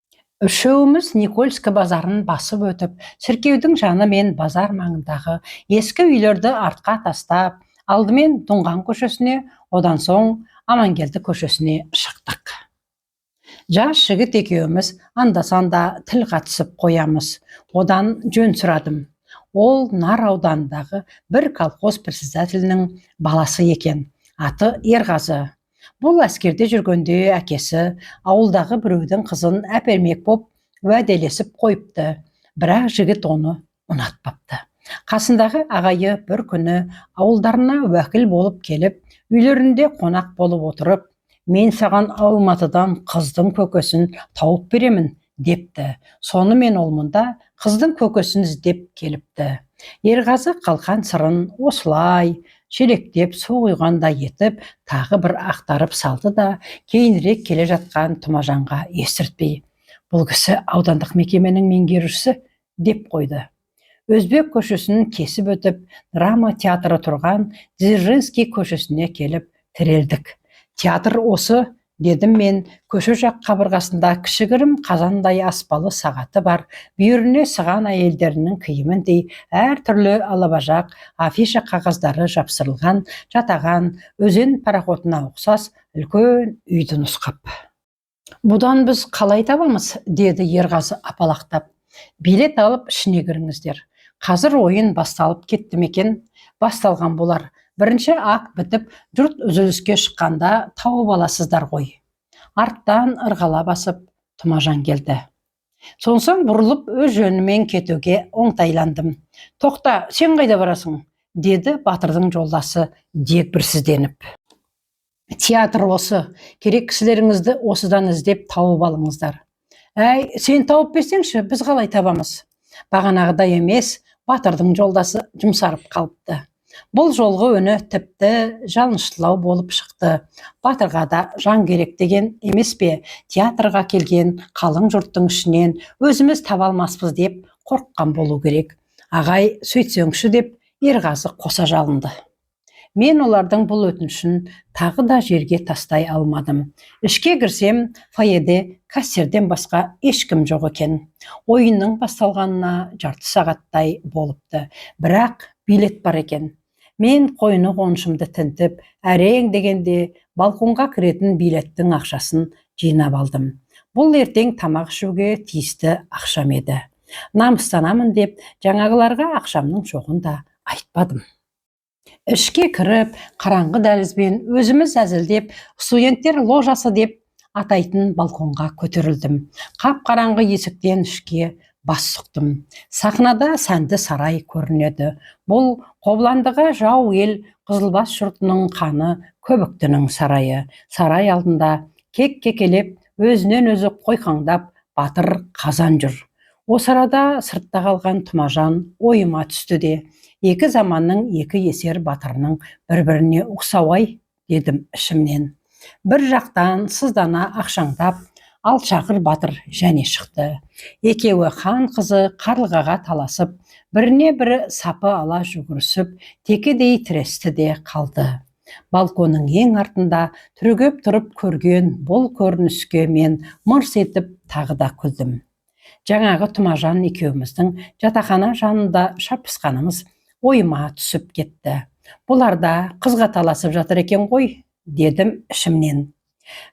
Үшеуміз Никольск базарын басып өтіп, шіркеудің жаны мен базар маңындағы ескі үйлерді артқа тастап, алдымен Тұнған көшесіне, одан соң Амангелді көшесіне шықтық. Жас жігіт екеуміз анда санда тіл қатысып қоямыз. Одан жөн сұрадым. Ол Нар ауданындағы бір колхоз председателінің баласы екен. Аты Ерғазы. Бұл әскерде жүргенде әкесі ауылдағы біреудің қызын әпермек боп уәделесіп қойыпты. Бірақ жігіт оны ұнатпапты. Қасындағы ағайы бір күні ауылдарына уәкіл болып келіп, үйлерінде қонақ болып отырып: «Мен саған Алматыдан қыздың көкесін тауып беремін», – депті. Сонымен ол мұнда қыздың көкесін іздеп келіпті. Ерғазы қалқан сырын осылай шелектеп су құйғандай етіп тағы бір ақтарып салды да, кейінірек келе жатқан Тұмажанға естіртпей: «Бұл кісі аудандық мекеменің меңгерушісі», – деп қойды. Өзбек көшесін кесіп өтіп, драма театры тұрған Дзержинский көшесіне келіп тірелдік. Театр осы, Дедім мен көше жақ қабырғасында кішігірім қазандай аспалы сағаты бар, бүйіріне сыған әйелдерінің киіміндей әртүрлі алабажақ афиша қағаздары жапсырылған жатаған өзен пароходына ұқсас үлкен үйді нұсқап. Бұдан біз қалай табамыз? Деді Ерғазы апалақтап. Билет алып, ішіне кіріңіздер. Қазір ойын басталып кетті ме екен? Басталған болар. Бірінші акт бітіп, жұрт үзіліске шыққанда тауып аласыздар ғой. Арттан ырғала басып Тұмажан келді. Сонсоң бұрылып, өз жөнімен кетуге оңтайландым. Тоқта, сен қайда барасың? Деді батырдың жолдасы дегбірсізденіп. Театр осы, керек кісілеріңізді осыдан іздеп тауып алыңыздар. Әй, сен тауып берсеңші, біз қалай табамыз? Бағанағыдай емес, батырдың жолдасы жұмсарып қалыпты. Бұл жолғы үні тіпті жалыныштылау болып шықты. Батырға да жан керек деген емес пе? Театрға келген қалың жұрттың ішінен өзіміз таба алмаспыз деп қорыққан болу керек. Ағай, сөйтсеңші, деп Ерғазы қоса жалынды. Мен олардың бұл өтінішін тағы да жерге тастай алмадым. Ішке кірсем, фойеде кассирден басқа ешкім жоқ екен. Ойынның басталғанына жарты сағаттай болыпты, бірақ билет бар екен. Мен қойны қоншымды тінтіп, әрең дегенде балконға кіретін билеттің ақшасын жинап алдым. Бұл ертең тамақ ішуге тиісті ақшам еді. Намыстанамын деп, жаңағыларға ақшамның жоғын да айтпадым. Ішке кіріп, қараңғы дәлізбен өзіміз әзілдеп студенттер ложасы деп атайтын балконға көтерілдім. Қап қараңғы есіктен ішке бас сұқтым. Сахнада сәнді сарай көрінеді. Бұл Қобыландыға жау ел қызылбас жұртының ханы Көбіктінің сарайы. Сарай алдында кек кекелеп, өзінен өзі қойқаңдап батыр Қазан жүр. Осы арада сыртта қалған Тұмажан ойыма түсті де, екі заманның екі есер батырының бір біріне ұқсауы ай дедім ішімнен. Бір жақтан сыздана ақшаңдап Алшағыр батыр және шықты. Екеуі хан қызы Қарлығаға таласып, біріне бірі сапы ала жүгірісіп, текедей тіресті де қалды. Балконның ең артында түрегеп тұрып көрген бұл көрініске мен мырс етіп тағы да күлдім. Жаңағы Тұмажан екеуміздің жатақхана жанында шарпысқанымыз ойыма түсіп кетті. Бұлар да қызға таласып жатыр екен ғой, дедім ішімнен.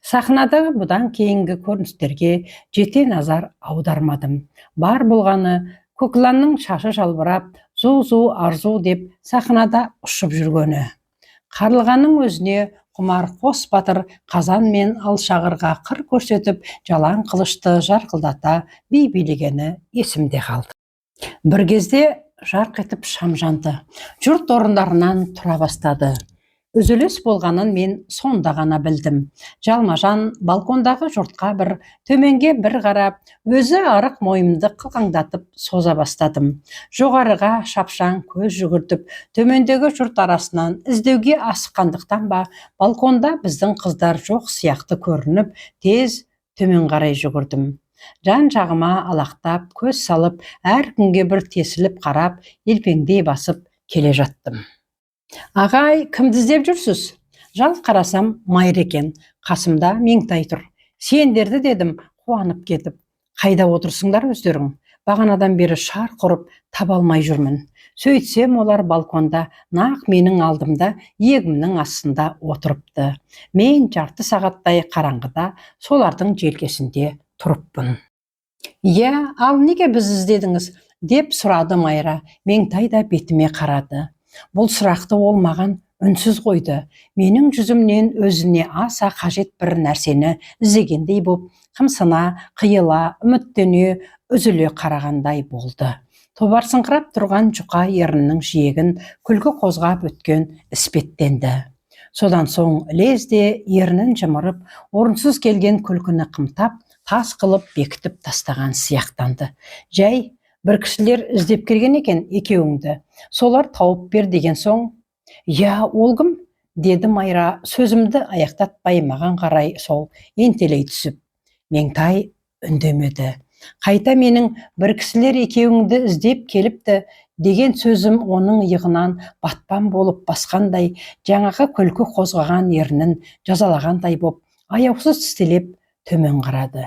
Сахнадағы бұдан кейінгі көріністерге жете назар аудармадым. Бар болғаны Көкіланның шашы жалбырап, зу зу арзу деп сахнада ұшып жүргені. Қарлығаның өзіне құмар қос батыр Қазан мен Алшағырға қыр көрсетіп, жалаң қылышты жарқылдата би билегені есімде қалды. Бір кезде жарқ етіп шам жанды. Жұрт орындарынан тұра бастады. Үзіліс болғанын мен сонда ғана білдім. Жалма-жан балкондағы жұртқа бір, төменге бір қарап, өзі арық мойнымды қылқаңдатып соза бастадым. Жоғарыға шапшаң көз жүгіртіп, төмендегі жұрт арасынан іздеуге асыққандықтан ба, балконда біздің қыздар жоқ сияқты көрініп, тез төмен қарай жүгірдім. Жан жағыма алақтап көз салып, әркімге бір тесіліп қарап, елпеңдей басып келе жаттым. Ағай, кімді іздеп жүрсіз? Жалт қарасам, Майыр екен. Қасымда Меңтай тұр. Сендерді, дедім қуанып кетіп. Қайда отырсыңдар өздерің? Бағанадан бері шарқ ұрып таба алмай жүрмін. Сөйтсем, олар балконда, нақ менің алдымда, иегімнің астында отырыпты. Мен жарты сағаттай қараңғыда солардың желкесінде тұрыппын. Иә, ал неге біз іздедіңіз? Деп сұрады Майра. Меңтай да бетіме қарады. Бұл сұрақты ол маған үнсіз қойды. Менің жүзімнен өзіне аса қажет бір нәрсені іздегендей боп, қымсына, қиыла, үміттене, үзіле қарағандай болды. Тобарсыңқырап тұрған жұқа ернінің жиегін күлкі қозғап өткен іспеттенді. Содан соң лезде ернін жымырып, орынсыз келген күлкіні қымтап, тас қылып бекітіп тастаған сияқтанды. Жай бір кісілер іздеп келген екен екеуіңді, солар тауып бер деген соң. Иә, ол кім? Деді Майра сөзімді аяқтатпай, маған қарай сол ентелей түсіп. Меңтай үндемеді. Қайта менің бір кісілер екеуіңді іздеп келіпті деген сөзім оның иығынан батпан болып басқандай, жаңағы күлкі қозғаған ернін жазалағандай боп Аяусыз тістелеп төмен қарады.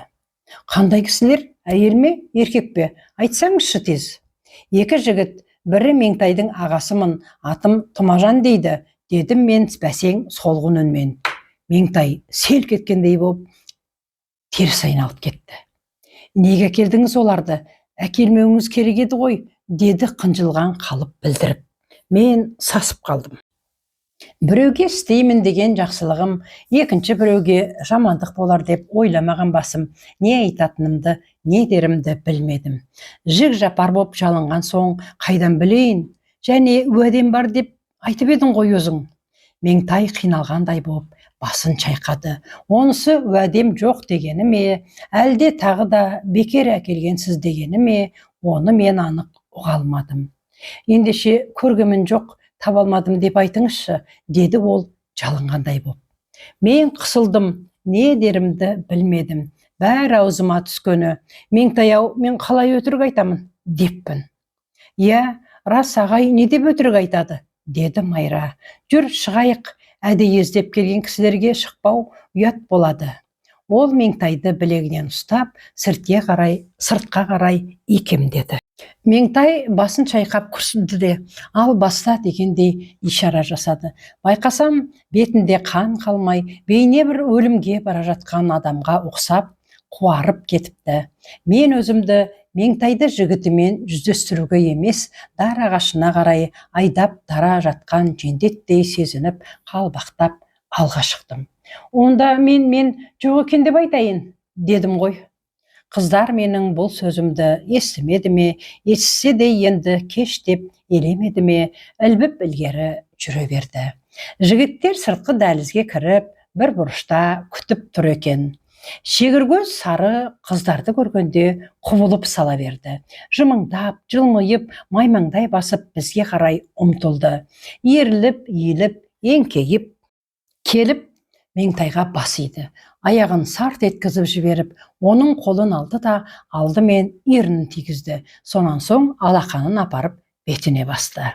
Қандай кісілер, әйел ме, еркек пе, айтсаңызшы тез. Екі жігіт, бірі Меңтайдың ағасымын, атым Тұмажан дейді, дедім мен бәсең солғын үнмен. Меңтай селк еткендей болып теріс айналып кетті. Неге әкелдіңіз оларды? Әкелмеуіңіз керек еді ғой, деді қынжылған қалып білдіріп. Мен сасып қалдым. Біреуге істеймін деген жақсылығым екінші біреуге жамандық болар деп ойламаған басым не айтатынымды, не дерімді білмедім. Жік жапар боп жалынған соң қайдан білейін? Және уәдем бар деп айтып едің ғой өзің. Меңтай қиналғандай болып басын шайқады. Онысы уәдем жоқ дегені ме, әлде тағы да бекер әкелгенсіз дегені ме, оны мен анық ұға алмадым. Ендеше көргенмін жоқ, таба алмадым деп айтыңызшы, деді ол жалынғандай боп. Мен қысылдым, не дерімді білмедім. Бәрі аузыма түскені. Меңтай ау, мен қалай өтірік айтамын деппін. Иә, рас, ағай не деп өтірік айтады, деді Майра. Жүр, шығайық, әдейі іздеп келген кісілерге шықпау ұят болады. Ол Меңтайды білегінен ұстап, сыртқа қарай икемдеді. Меңтай басын шайқап күрсінді де, ал баста дегендей ишара жасады. Байқасам, бетінде қан қалмай, бейне бір өлімге бара жатқан адамға ұқсап, қуарып кетіпті. Мен өзімді Меңтайды жігітімен жүздестіруге емес, дар ағашына қарай айдап бара жатқан жендеттей сезініп, қалбақтап алға шықтым. Онда мен жоқ екен деп айтайын, дедім ғой. Қыздар менің бұл сөзімді естімеді ме, естісе де енді кеш деп елемеді ме, ілбіп ілгері жүре берді. Жігіттер сыртқы дәлізге кіріп, бір бұрышта күтіп тұр екен. Шегіркөз сары қыздарды көргенде құбылып сала берді. Жымыңдап, жылмиып, маймаңдай басып бізге қарай ұмтылды. Иіріліп, иіліп, еңкейіп келіп Меңтайға бас иді. Аяғын сарт еткізіп жіберіп, оның қолын алды да алдымен ернін тигізді. Сонан соң алақанын апарып бетіне басты.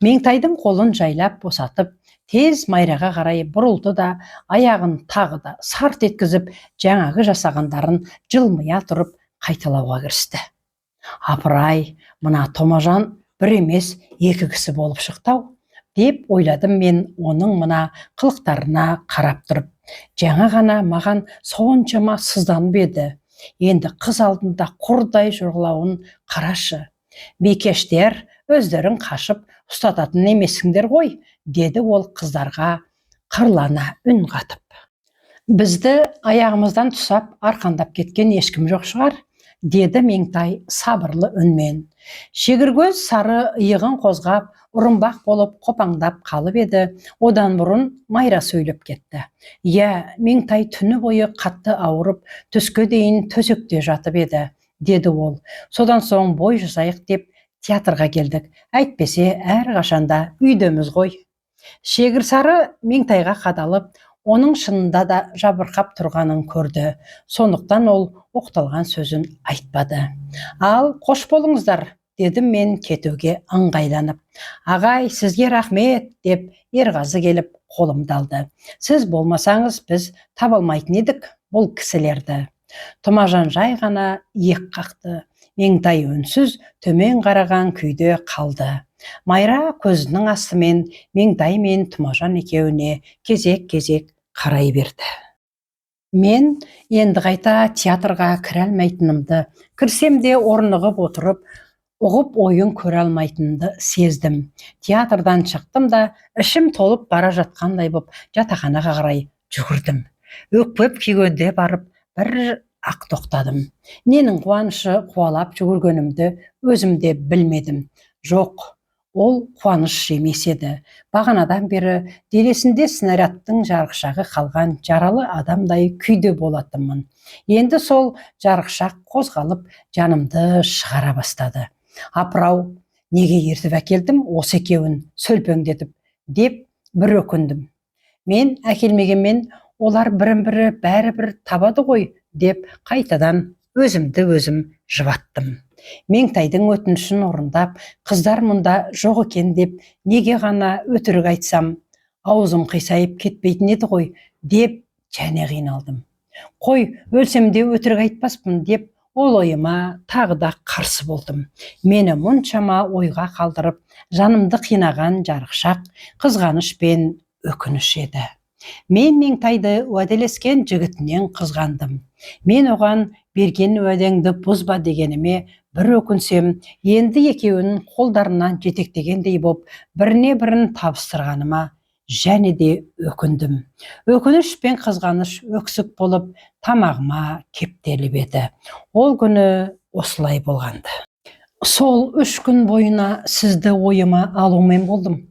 Меңтайдың қолын жайлап босатып, тез Майраға қарай бұрылды да, аяғын тағы да сарт еткізіп, жаңағы жасағандарын жылмия тұрып қайталауға кірісті. Апырай, мына Томажан бір емес, екі кісі болып шықты-ау, деп ойладым мен оның мына қылықтарына қарап тұрып. Жаңа ғана маған соншама сызданып еді. Енді қыз алдында құрдай жорғалауын қарашы. Бикештер, өздерің қашып ұстататын емессіңдер ғой, деді ол қыздарға қырлана үн қатып. Бізді аяғымыздан тұсап арқандап кеткен ешкім жоқ шығар, деді Меңтай сабырлы үнмен. Шегіркөз сары иығын қозғап, ұрынбақ болып қопаңдап қалып еді, одан бұрын Майра сөйлеп кетті. Иә, Меңтай түні бойы қатты ауырып, түске дейін төсекте жатып еді, деді ол. Содан соң бой жазайық деп театрға келдік. Әйтпесе әрқашанда үйдеміз ғой. Шегір сары Меңтайға қадалып, оның шынында да жабырқап тұрғанын көрді. Сондықтан ол оқталған сөзін айтпады. Ал, қош болыңыздар, дедім мен кетуге ыңғайланып. Ағай, сізге рахмет, деп Ерғазы келіп қолымды алды. Сіз болмасаңыз, біз таба алмайтын едік бұл кісілерді. Тұмажан жай ғана иек қақты. Меңтай үнсіз төмен қараған күйде қалды. Майра көзінің астымен Меңтай мен Тұмажан екеуіне кезек-кезек қарай берді. Мен енді қайта театрға кіре алмайтынымды, кірсем де орнығып отырып, ұғып ойын көре алмайтынымды сездім. Театрдан шықтым да, ішім толып бара жатқандай боп жатақханаға қарай жүгірдім. Өкпеп күйгенде барып бір ақ тоқтадым. Ненің қуанышы қуалап жүгіргенімді өзім де білмедім. Жоқ, ол қуаныш емес еді. Бағанадан бері денесінде снарядтың жарықшағы қалған жаралы адамдай күйде болатынмын. Енді сол жарықшақ қозғалып, жанымды шығара бастады. Апырау, неге ертіп әкелдім осы екеуін сөлпеңдетіп, деп бір өкіндім. Мен әкелмегенмен олар бірін-бірі бәрібір табады ғой, деп қайтадан өзімді өзім жұбаттым. Меңтайдың өтінішін орындап, қыздар мұнда жоқ екен деп неге ғана өтірік айтсам, аузым қисайып кетпейтін еді ғой, деп Және қиналдым. Қой, өлсем де өтірік айтпаспын деп ол ойыма тағы да қарсы болдым. Мені мұншама ойға қалдырып, жанымды қинаған жарықшақ, қызғаныш пен өкініш еді. Мен Меңтайды уәделескен жігітінен қызғандым. Мен оған берген уәдеңді бұзба дегеніме бір өкінсем, енді екеуін қолдарынан жетектегендей боп, біріне бірін табыстырғаныма және де өкіндім. Өкініш пен қызғаныш өксік болып тамағыма кептеліп еді. Ол күні осылай болғанды. Сол 3 күн бойына сізді ойыма алумен болдым.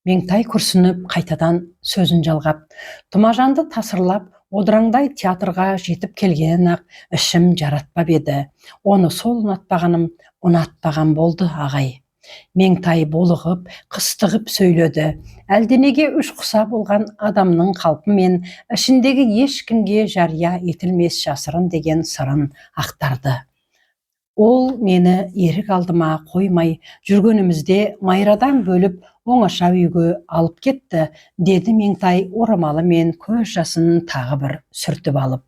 Меңтай күрсініп қайтадан сөзін жалғап, Тұмажанды тасырлап, одыраңдай театрға жетіп келгенін ақ ішім жаратпап еді. Оны сол ұнатпағаным ұнатпаған болды, ағай. Меңтай булығып, қыстығып сөйледі. Әлденеге үш құса болған адамның қалпымен ішіндегі ешкімге жария етілмес жасырын деген сырын ақтарды. Ол мені ерік алдыма қоймай жүргенімізде Майрадан бөліп оңаша үйге алып кетті, деді Меңтай орамалымен көз жасын тағы бір сүртіп алып.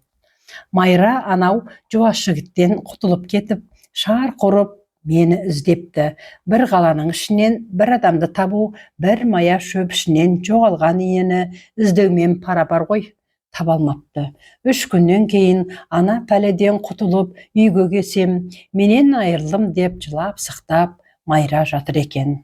Майра анау жуас жігіттен құтылып кетіп, шар құрып мені іздепті. Бір қаланың ішінен бір адамды табу, бір мая шөп ішінен жоғалған инені іздеумен пара-пар ғой. Таба алмапты. 3 күннен кейін ана пәледен құтылып үйге келсем, менен айырылдым деп жылап сықтап Майра жатыр екен.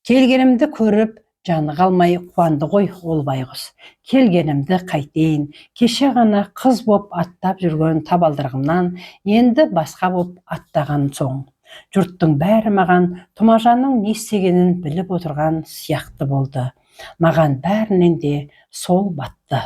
Келгенімді көріп жаны қалмай қуанды ғой ол байғұс. Келгенімді қайтейін, кеше ғана қыз боп аттап жүрген табалдырығымнан енді басқа боп аттаған соң. Жұрттың бәрі маған Тұмажанның не істегенін біліп отырған сияқты болды. Маған бәрінен де сол батты.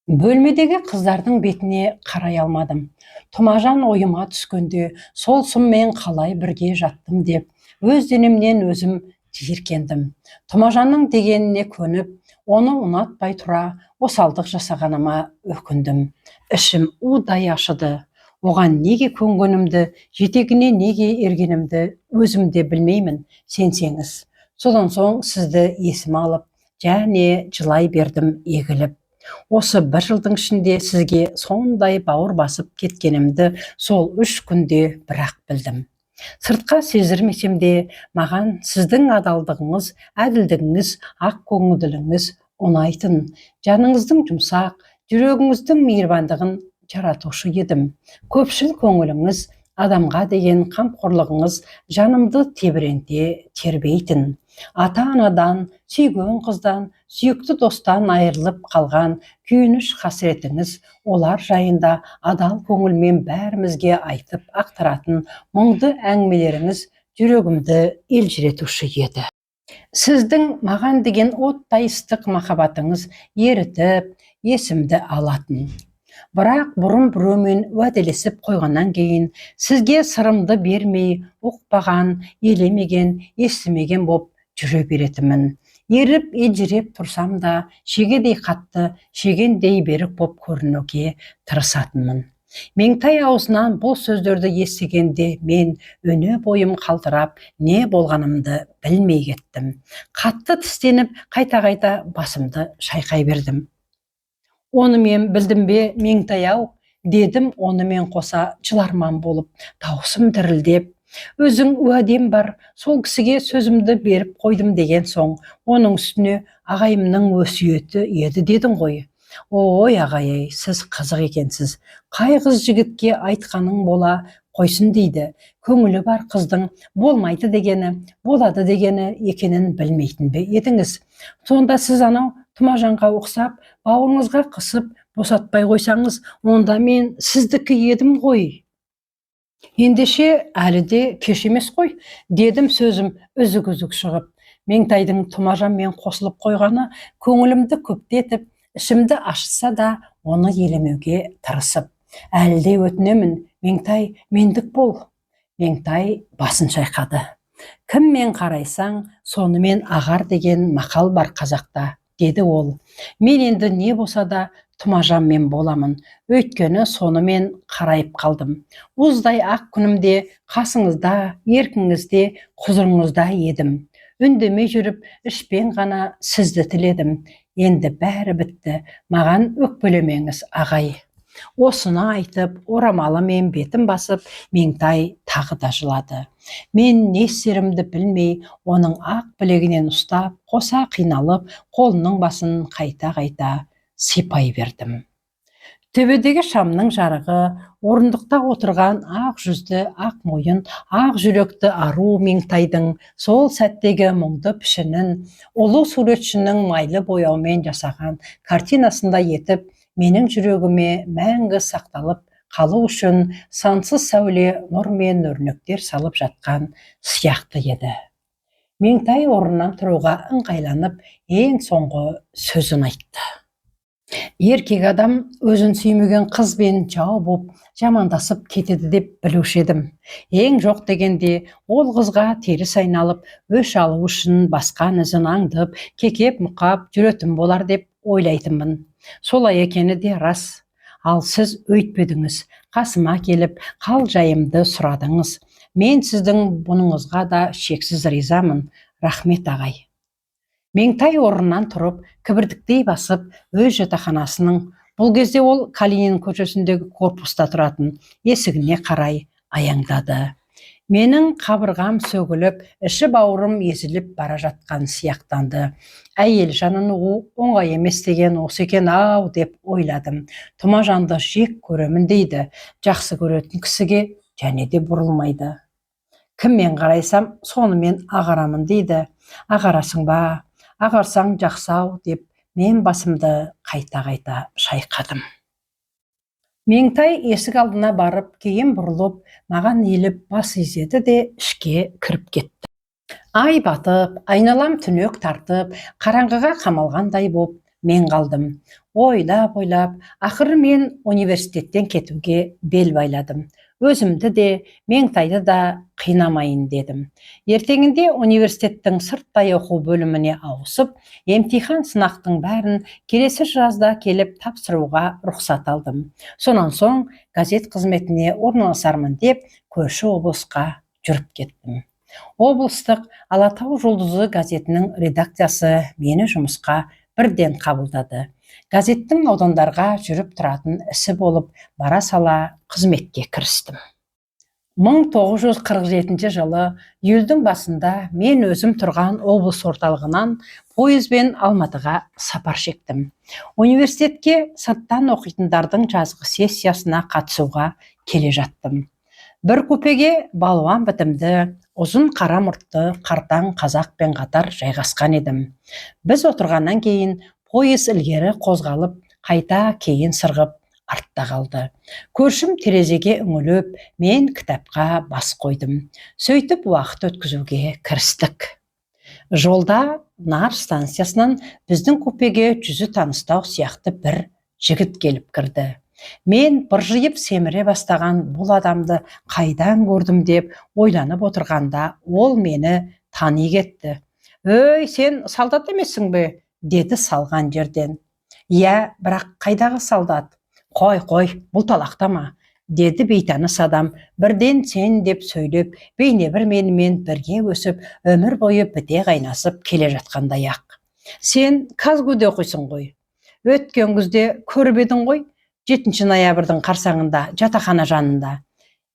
Бөлмедегі қыздардың бетіне қарай алмадым. Тұмажан ойыма түскенде сол сұммен қалай бірге жаттым деп өз денемнен өзім жиіркендім. Тұмажанның дегеніне көніп, оны ұнатпай тұра осалдық жасағаныма өкіндім. Ішім удай ашыды. Оған неге көнгенімді, жетегіне неге ергенімді өзім де білмеймін, сенсеңіз. Содан соң сізді есіме алып, және жылай бердім егіліп. Осы бір жылдың ішінде сізге сондай бауыр басып кеткенімді сол 3 күнде бірақ білдім. Сыртқа сездірмесем де, маған сіздің адалдығыңыз, әділдігіңіз, ақ көңілділігіңіз ұнайтын. Жаныңыздың жұмсақ, жүрегіңіздің мейірбандығын жаратушы едім. Көпшіл көңіліңіз, адамға деген қамқорлығыңыз жанымды тебіренте тербейтін. Ата-анадан, сүйген қыздан, сүйікті достан айырылып қалған күйініш қасіретіңіз, олар жайында адал көңілмен бәрімізге айтып ақтаратын мұңды әңгімелеріңіз жүрегімді елжіретуші еді. Сіздің маған деген оттай ыстық махаббатыңыз ерітіп, есімді алатын. Бірақ бұрын біреумен уәделесіп қойғаннан кейін сізге сырымды бермей, ұқпаған, елемеген, естімеген боп жүре беретінмін. Еріп, елжіреп тұрсам да, шегедей қатты, шегендей берік боп көрінуге тырысатынмын. Меңтай аузынан бұл сөздерді естігенде мен өне бойым қалтырап, не болғанымды білмей кеттім. Қатты тістеніп, қайта-қайта басымды шайқай бердім. Оны мен білдім бе, Меңтай ау, дедім онымен қоса жыларман болып, дауысым дірілдеп. Өзің уәдем бар, сол кісіге сөзімді беріп қойдым деген соң, оның үстіне ағайымның өсиеті еді дедің ғой. Ой, ағай, сіз қызық екенсіз. Қай қыз жігітке айтқаның бола қойсын дейді. Көңілі бар қыздың болмайды дегені, болады дегені екенін білмейтін бе едіңіз? Сонда сіз анау Тұмажанға ұқсап, бауырыңызға қысып, босатпай қойсаңыз, онда мен сіздікі едім ғой. Ендеше әлі де кеш емес қой, дедім сөзім үзік-үзік шығып. Меңтайдың Тұмажанмен қосылып қойғаны көңілімді көптетіп, ішімді ашытса да, оны елемеуге тырысып. Әлі де өтінемін, Меңтай, мендік бол. Меңтай басын шайқады. Кіммен қарайсаң, сонымен ағар деген мақал бар қазақта, деді ол. Мен енді не болса да Тұмажанмен боламын, өйткені сонымен қарайып қалдым. Уыздай ақ күнімде қасыңызда, еркіңізде, құзырыңызда едім. Үндемей жүріп, ішпен ғана сізді тіледім. Енді бәрі бітті, маған өкпелемеңіз, ағай. Осыны айтып, орамалымен бетін басып, Меңтай тағы да жылады. Мен не істерімді білмей, оның ақ білегінен ұстап, қоса қиналып, қолының басын қайта-қайта сипай бердім. Төбедегі шамның жарығы орындықта отырған ақ жүзді, ақ мойын, ақ жүректі ару Меңтайдың сол сәттегі мұңды пішінін ұлы суретшінің майлы бояумен жасаған картинасындай етіп, менің жүрегіме мәңгі сақталып қалу үшін сансыз сәуле нұр мен өрнектер салып жатқан сияқты еді. Меңтай орнынан тұруға ыңғайланып, ең соңғы сөзін айтты. Еркек адам өзін сүймеген қызбен жау боп, жамандасып кетеді деп білуші едім. Ең жоқ дегенде ол қызға теріс айналып, өш алу үшін басқан ізін аңдып, кекеп мұқап жүретін болар деп ойлайтынмын. Солай екені де рас. Ал сіз өйтпедіңіз. Қасыма келіп, қал жайымды сұрадыңыз. Мен сіздің бұныңызға да шексіз ризамын. Рахмет, ағай. Меңтай орнынан тұрып, кібіртіктей басып, өз жатақханасының, бұл кезде ол Калинин көшесіндегі корпуста тұратын, есігіне қарай аяңдады. Менің қабырғам сөгіліп, іші бауырым езіліп бара жатқан сияқтанды. Әйел жанын ұғу оңай емес деген осы екен ау деп ойладым. Тұмажанды жек көремін дейді, жақсы көретін кісіге және де бұрылмайды. Кіммен қарайсам, сонымен ағарамын дейді. Ағарасың ба? Ағарсаң жақсы ау деп мен басымды қайта-қайта шайқадым. Меңтай есік алдына барып, кейін бұрылып, маған иіліп бас изеді де ішке кіріп кетті. Ай батып, айналам түнек тартып, қараңғыға қамалғандай боп мен қалдым. Ойлап-ойлап, ақыры мен университеттен кетуге бел байладым. Өзімді де, Меңтайды да қинамайын дедім. Ертеңінде университеттің сырттай оқу бөліміне ауысып, емтихан сынақтың бәрін келесі жазда келіп тапсыруға рұқсат алдым. Сонан соң газет қызметіне орналасармын деп көрші облысқа жүріп кеттім. Облыстық Алатау жұлдызы газетінің редакциясы мені жұмысқа бірден қабылдады. Газеттің аудандарға жүріп тұратын ісі болып, бара сала қызметке кірістім. 1947 жылы июльдің басында мен өзім тұрған облыс орталығынан пойызбен Алматыға сапар шектім. Университетке сырттан оқитындардың жазғы сессиясына қатысуға келе жаттым. Бір купеге балуан бітімді, ұзын қара мұртты қартаң қазақпен қатар жайғасқан едім. Біз отырғаннан кейін пойыз ілгері қозғалып, қайта кейін сырғып, артта қалды. Көршім терезеге үңіліп, мен кітапқа бас қойдым. Сөйтіп уақыт өткізуге кірістік. Жолда Нар станциясынан біздің купеге жүзі таныстау сияқты бір жігіт келіп кірді. Мен быржиып семіре бастаған бұл адамды қайдан көрдім деп ойланып отырғанда, ол мені тани кетті. Өй, сен солдат емессің бе? деді салған жерден. Иә, бірақ қайдағы солдат? Қой, қой, бұлталақтама, деді бейтаныс адам бірден сен деп сөйлеп, бейне бір менімен бірге өсіп, өмір бойы біте қайнасып келе жатқандай ақ. Сен КазГУде оқисың ғой. Өткен күзде көріп едің ғой, 7 ноябрьдің қарсаңында жатақхана жанында.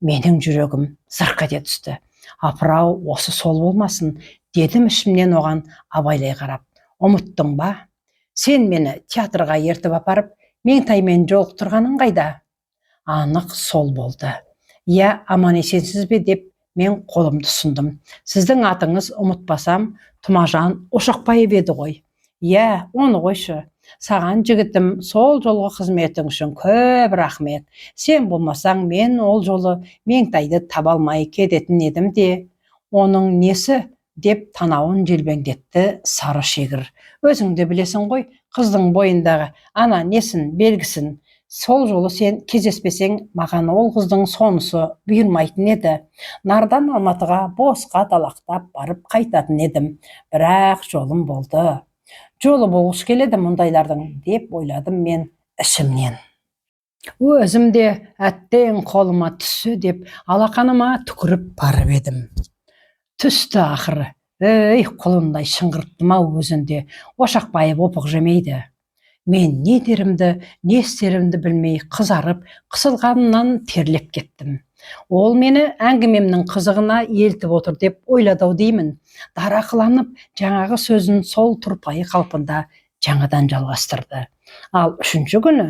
Менің жүрегім зырқ ете түсті. Апырау, осы сол болмасын, дедім ішімнен оған абайлай қарап. Ұмыттың ба? Сен мені театрға ертіп апарып, Меңтаймен жолықтырғаның қайда? Анық сол болды. Иә, аман есенсіз бе деп мен қолымды ұсындым. Сіздің атыңыз, ұмытпасам, Тұмажан Ошақбаев еді ғой. Иә, оны қойшы. Саған, жігітім, сол жолғы қызметің үшін көп рахмет. Сен болмасаң, мен ол жолы Меңтайды таба алмай кететін едім де. Оның несі? деп танауын желбеңдетті сары шегір. Өзің де білесің ғой, қыздың бойындағы ана несін, белгісін. Сол жолы сен кездеспесең, маған ол қыздың сонысы бұйырмайтын еді. Нардан Алматыға босқа далақтап барып қайтатын едім. Бірақ жолым болды. Жолы болғыш келеді мұндайлардың деп ойладым мен ішімнен. Өзім де әттең қолыма түссе деп алақаныма түкіріп барып едім. Түсті ақыры. Өй, құлындай шыңғырттым-ау өзінде. Ошақбаев опық жемейді. Мен не дерімді, не істерімді білмей қызарып, қысылғанымнан терлеп кеттім. Ол мені әңгімемнің қызығына елтіп отыр деп ойлады-ау деймін. Дарақыланып, жаңағы сөзін сол тұрпайы қалпында жаңадан жалғастырды. Ал үшінші күні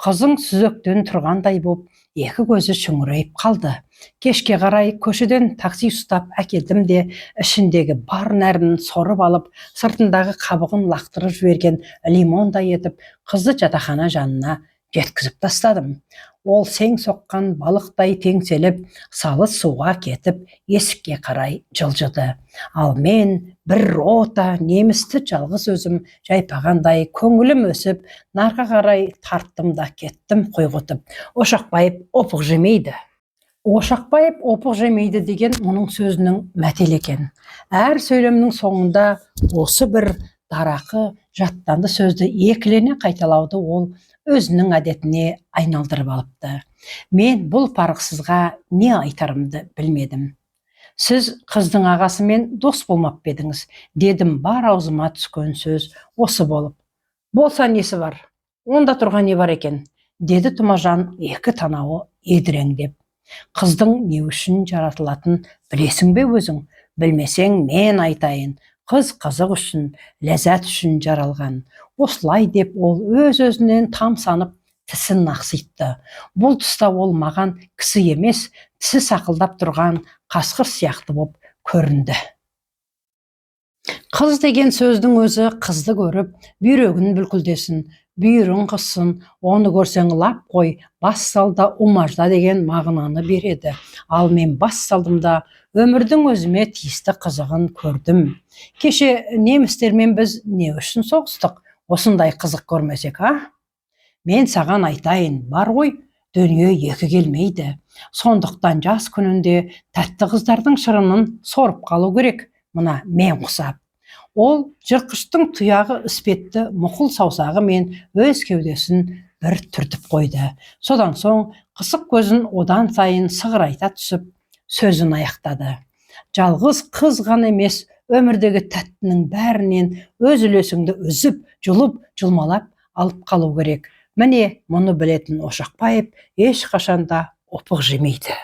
қызың сүзектен тұрғандай боп, екі көзі шүңірейіп қалды. Кешке қарай көшеден такси ұстап әкелдім де, ішіндегі бар нәрін сорып алып, сыртындағы қабығын лақтырып жіберген лимондай етіп, қызды жатақхана жанына жеткізіп тастадым. Ол сең соққан балықтай теңселіп, салы суға кетіп, есікке қарай жылжыды. Ал мен бір рота немісті жалғыз өзім жайпағандай көңілім өсіп, нарға қарай тарттым да кеттім құйғытып. Ошақбаев опық жемейді. Ошақбаев опық жемейді деген мұның сөзінің мәтелі екен. Әр сөйлемнің соңында осы бір дарақы жаттанды сөзді екілене қайталауды ол өзінің әдетіне айналдырып алыпты. Мен бұл парықсызға не айтарымды білмедім. Сіз қыздың ағасымен дос болмап па едіңіз, дедім бар аузыма түскен сөз осы болып. Болса несі бар? Онда тұрған не бар екен? Деді Тұмажан екі танауы едіреңдеп. Қыздың не үшін жаратылатын білесің бе өзің? Білмесең, мен айтайын. Қыз қызық үшін, ләззат үшін жаралған. Осылай деп ол өз-өзінен тамсанып тісін ақситты. Бұл тұста ол маған кісі емес, тісі сақылдап тұрған қасқыр сияқты боп көрінді. Қыз деген сөздің өзі қызды көріп, бүйрегін бүлкілдесін, бүйірін қыссын, оны көрсең лап қой, бас сал да умажда деген мағынаны береді. Ал мен бас салдым да, өмірдің өзіме тиісті қызығын көрдім. Кеше немістермен біз не үшін соғыстық? Осындай қызық көрмесек, а? Мен саған айтайын, бар ғой, дүние екі келмейді. Сондықтан жас күнінде тәтті қыздардың шырынын сорып қалу керек, мына мен құсап. Ол жыртқыштың тұяғы іспетті мұқыл саусағымен өз кеудесін бір түртіп қойды. Содан соң қысық көзін одан сайын сығырайта түсіп, сөзін аяқтады. Жалғыз қыз ғана емес, өмірдегі тәттінің бәрінен өз үлесіңді үзіп, жұлып, жұлмалап алып қалу керек. Міне, мұны білетін Ошақбаев ешқашан да опық жемейді.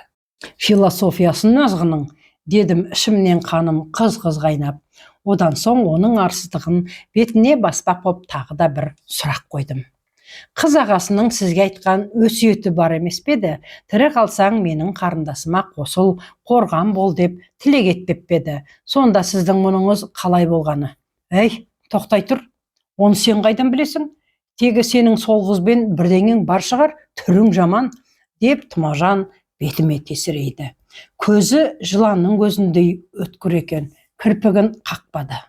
Философиясын азғының, дедім ішімнен қаным қыз-қыз қайнап. Одан соң оның арсыздығын бетіне баспақ боп тағы да бір сұрақ қойдым. Қыз ағасының сізге айтқан өсиеті бар емес пе еді? Тірі қалсаң менің қарындасыма қосыл, қорған бол деп тілек етпеп пе еді? Сонда сіздің мұныңыз қалай болғаны? Әй, тоқтай тұр. Оны сен қайдан білесің? Тегі сенің сол қызбен бірдеңең бар шығар, түрің жаман, деп Тұмажан бетіме тесірейді. Көзі жыланның көзіндей өткір екен, кірпігін қақпады.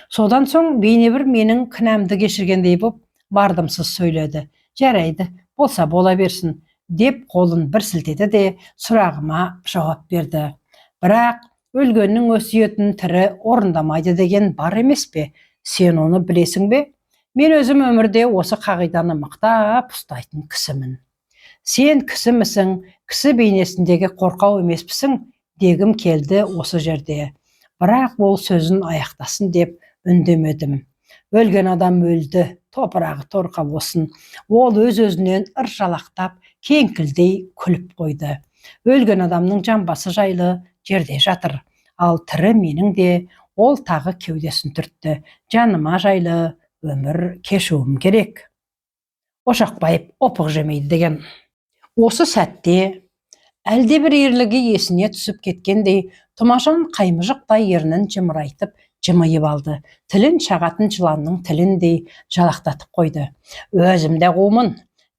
Содан соң бейнебір менің кінәмді кешіргендей боп, мардымсыз сөйледі. Жарайды, болса бола берсін, деп қолын бір сілтеді де сұрағыма жауап берді. Бірақ өлгеннің өсиетін тірі орындамайды деген бар емес пе? Сен оны білесің бе? Мен өзім өмірде осы қағиданы мықтап ұстайтын кісімін. Сен кісімісің, кісі бейнесіндегі қорқау емеспісің дегім келді осы жерде. Бірақ ол сөзін аяқтасын деп үндемедім. Өлген адам өлді, топырағы торқа болсын. Ол өз-өзінен ыржалақтап, кеңкілдей күліп қойды. Өлген адамның жамбасы жайлы жерде жатыр. Ал тірі менің де, ол тағы кеудесін түртті. Жаныма жайлы өмір кешуім керек. Ошақбаев опық жемейді деген. Осы сәтте әлдебір ерлігі есіне түсіп кеткендей, Тұмажан қаймыжықтай ернін жымырайтып жымиып алды. Тілін шағатын жыланның тіліндей жалақтатып қойды. Өзім де қумын,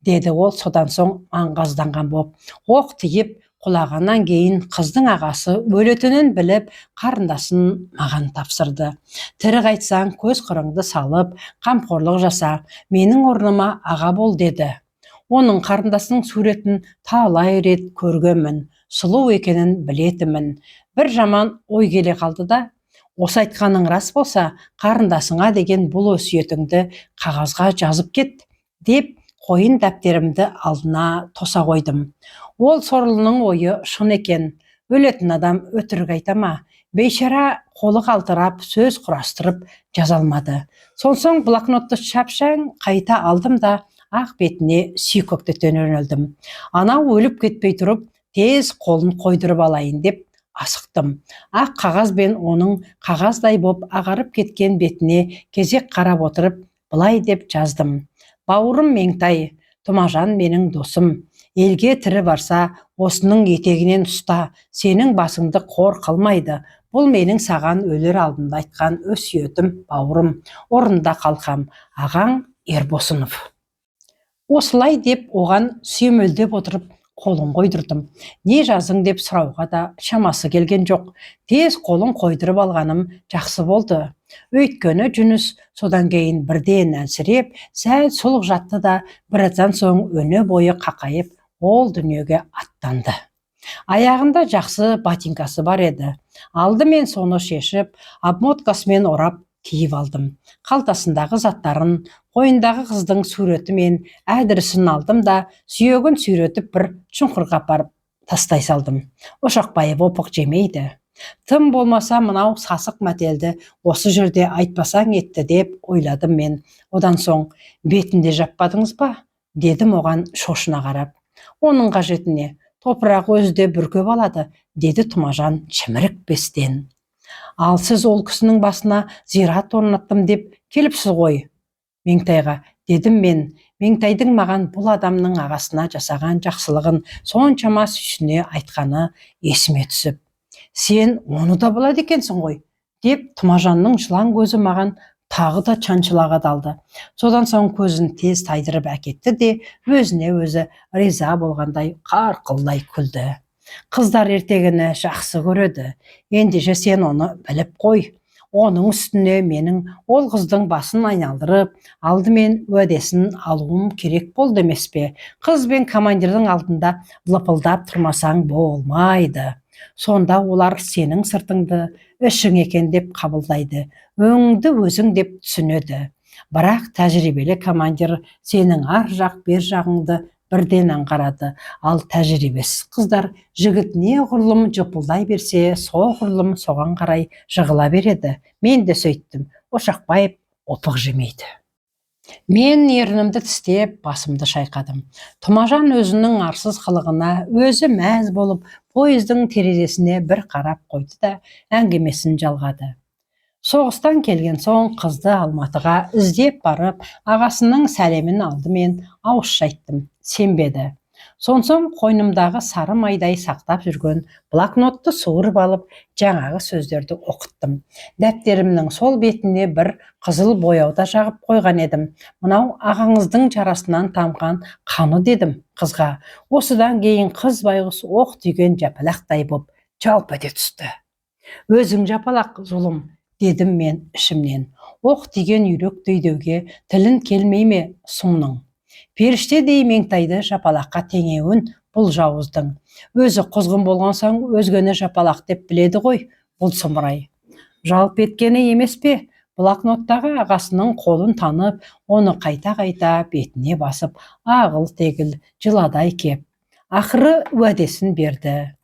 деді ол содан соң аңғазданған боп. Оқ тиіп құлағаннан кейін қыздың ағасы өлетінін біліп, қарындасын маған тапсырды. Тірі қайтсаң, көз қырыңды салып, қамқорлық жаса, менің орныма аға бол деді. Оның қарындасының суретін талай рет көргенмін, сұлу екенін білетінмін. Бір жаман ой келе қалды да, осы айтқаның рас болса, қарындасыңа деген бұл өсиетіңді қағазға жазып кет, деп қойын дәптерімді алдына тоса қойдым. Ол сорлының ойы шын екен. Өлетін адам өтірік айта ма? Бейшара қолы қалтырап, сөз құрастырып жаза алмады. Сонсоң блокнотты шапшаң қайта алдым да, ақ бетіне сүйкектете жөнелдім. Анау өліп кетпей тұрып, тез қолын қойдырып алайын деп асықтым. Ақ қағаз бен оның қағаздай боп ағарып кеткен бетіне кезек қарап отырып, былай деп жаздым: «Бауырым Меңтай, Тұмажан менің досым. Елге тірі барса, осының етегінен ұста, сенің басыңды қор қылмайды. Бұл менің саған өлер алдында айтқан өсиетім, бауырым. Орында, қалқам. Ағаң Ербосынов». Осылай деп оған сүйемелдеп отырып қолын қойдырдым. Не жаздың деп сұрауға да шамасы келген жоқ. Тез қолын қойдырып алғаным жақсы болды. Өйткені Жүніс содан кейін бірден әлсіреп, сәл сұлық жатты да, біраздан соң өне бойы қақайып, ол дүниеге аттанды. Аяғында жақсы ботинкасы бар еді. Алдымен соны шешіп, обмоткасымен орап киіп алдым. Қалтасындағы заттарын, қойнындағы қыздың суреті мен әдірісін алдым да, сүйегін сүйретіп бір шұңқырға апарып тастай салдым. Ошақбаев опық жемейді. Тым болмаса мынау сасық мәтелді осы жерде айтпасаң етті деп ойладым мен. Одан соң: «Бетін де жаппадыңыз ба?» – дедім оған шошына қарап. «Оның қажеті не? Топырақ өзі де бүркеп алады», – деді Тұмажан шімірікпестен. «Ал сіз ол кісінің басына зират орнаттым деп келіпсіз ғой Меңтайға», – дедім мен. Меңтайдың маған бұл адамның ағасына жасаған жақсылығын соншама сүйсіне айтқаны есіме түсіп. «Сен оны да біледі екенсің ғой», – деп Тұмажанның жылан көзі маған тағы да шаншыла қадалды. Содан соң көзін тез тайдырып әкетті де, өзіне өзі риза болғандай қарқылдай күлді. «Қыздар ертегіні жақсы көреді. Ендеше сен оны біліп қой. Оның үстіне менің ол қыздың басын айналдырып, алдымен уәдесін алуым керек болды емес пе? Қыз бен командирдің алдында лыпылдап тұрмасаң болмайды. Сонда олар сенің сыртыңды ішің екен деп қабылдайды, өңіңді өзің деп түсінеді. Бірақ тәжірибелі командир сенің ар жақ бер жағыңды бірден аңғарады. Ал тәжірибесіз қыздар жігіт неғұрлым жыпылдай берсе, соғұрлым соған қарай жығыла береді. Мен де сөйттім. Ошақбаев опық жемейді». Мен ернімді тістеп, басымды шайқадым. Тұмажан өзінің арсыз қылығына өзі мәз болып, пойыздың терезесіне бір қарап қойды да, әңгімесін жалғады: «Соғыстан келген соң қызды Алматыға іздеп барып, ағасының сәлемін алдымен ауызша айттым. Сенбеді. Сонсоң қойнымдағы сары майдай сақтап жүрген блокнотты суырып алып, жаңағы сөздерді оқыттым. Дәптерімнің сол бетіне бір қызыл бояу да жағып қойған едім. Мынау ағаңыздың жарасынан тамған қаны дедім қызға. Осыдан кейін қыз байғұс оқ тиген жапалақтай боп жалп ете түсті. Өзің жапалақ, зұлым, дедім мен ішімнен. Оқ тиген үйректей деуге тілін келмей ме сұмның? Періштедей Меңтайды жапалаққа теңеуін бұл жауыздың. Өзі құзғын болған соң, өзгені жапалақ деп біледі ғой бұл сұмырай. Жалп еткені емес пе, блокноттағы ағасының қолын танып, оны қайта-қайта бетіне басып, ағыл-тегіл жыладай кеп, ақыры уәдесін берді.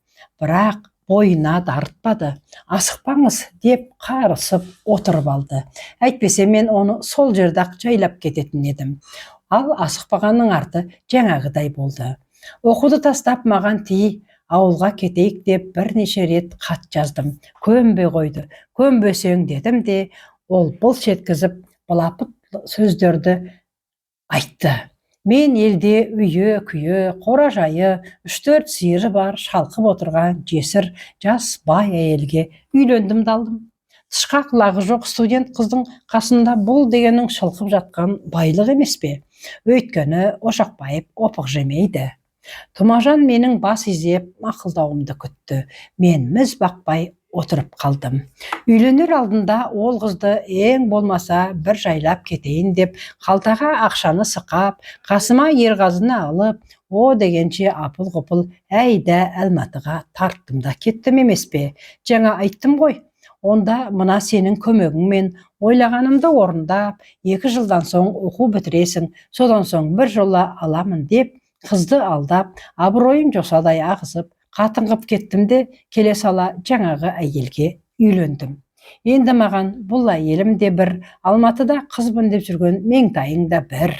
Бірақ бойына дарытпады. Асықпаңыз деп қарысып отырып алды. Әйтпесе мен оны сол жерде-ақ жайлап кететін едім. Ал асықпағанның арты жаңағыдай болды. Оқуды тастап, маған ти, ауылға кетейік деп бірнеше рет хат жаздым. Көнбей қойды. Көнбесең дедім де, ол былш еткізіп былапыт сөздерді айтты: Мен елде үйі, күйі, қора жайы, үш-төрт сиыры бар, шалқып отырған жесір жас бай әйелге үйлендім де алдым. Тышқақ лағы жоқ студент қыздың қасында бұл дегенің шылқып жатқан байлық емес пе? Өйткені Ошақбаев опық жемейді». Тұмажан менің бас изеп мақұлдауымды күтті. Мен міз бақпай отырып қалдым. Үйленер алдында ол қызды ең болмаса бір жайлап кетейін деп, қалтаға ақшаны сықап, қасыма Ерғазыны алып, о дегенше апыл-ғұпыл әйда Алматыға тарттым да кеттім емес пе? Жаңа айттым ғой. Онда мына сенің көмегіңмен ойлағанымды орындап, 2 жылдан соң оқу бітіресің, содан соң бір жола аламын деп, қызды алдап, абыройын жосадай ағызып, қатын қып кеттім де, келе сала жаңағы әйелге Үйлендім. Енді маған бұл әйелім де бір, Алматыда қызбын деп жүрген Меңтайың да бір.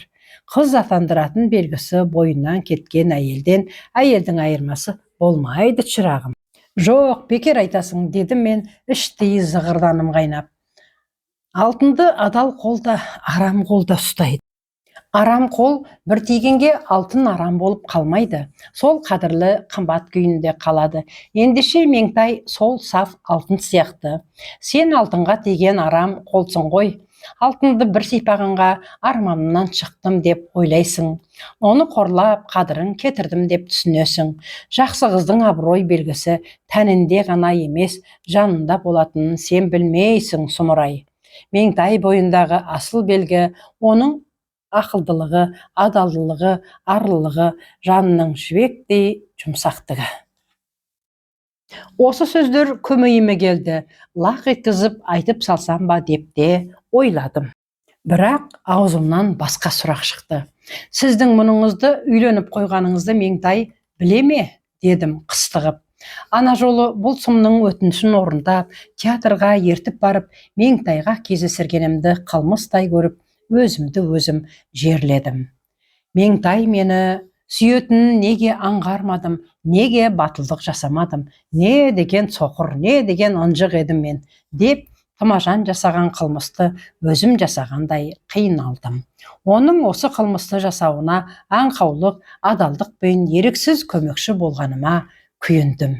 Қыз атандыратын белгісі бойынан кеткен әйелден әйелдің айырмасы болмайды, шырағым. Жоқ, бекер айтасың, дедім мен іштей зығырданым қайнап. Алтынды адал қол да, арам қол да ұстайды. Арам қол бір тигенге алтын арам болып қалмайды, сол қадірлі, қымбат күйінде қалады. Ендеше Меңтай сол саф алтын сияқты. Сен алтынға тиген арам қолсың ғой. Алтынды бір сипағанға арманымнан шықтым деп ойлайсың, оны қорлап, қадірін кетірдім деп түсінесің. Жақсы қыздың абырой белгісі тәнінде ғана емес, жанында болатынын сен білмейсің, сұмырай. Меңтай бойындағы асыл белгі оның ақылдылығы, адалдылығы, арлылығы, жанының жібектей жұмсақтығы. Осы сөздер көмейіме келді. Лақ еткізіп айтып салсам ба деп те ойладым. Бірақ аузымнан басқа сұрақ шықты. Сіздің мұныңызды, үйленіп қойғаныңызды Меңтай біле ме? дедім қыстығып. Ана жолы бұл сұмның өтінішін орындап, театрға ертіп барып, Меңтайға кездестіргенімді қылмыстай көріп, өзімді өзім жерледім. Меңтай мені сүйетінін неге аңғармадым, неге батылдық жасамадым, не деген соқыр, не деген ынжық едім мен деп, Тұмажан жасаған қылмысты өзім жасағандай қиналдым. Оның осы қылмысты жасауына аңқаулық, адалдықпен еріксіз көмекші болғаныма күйіндім.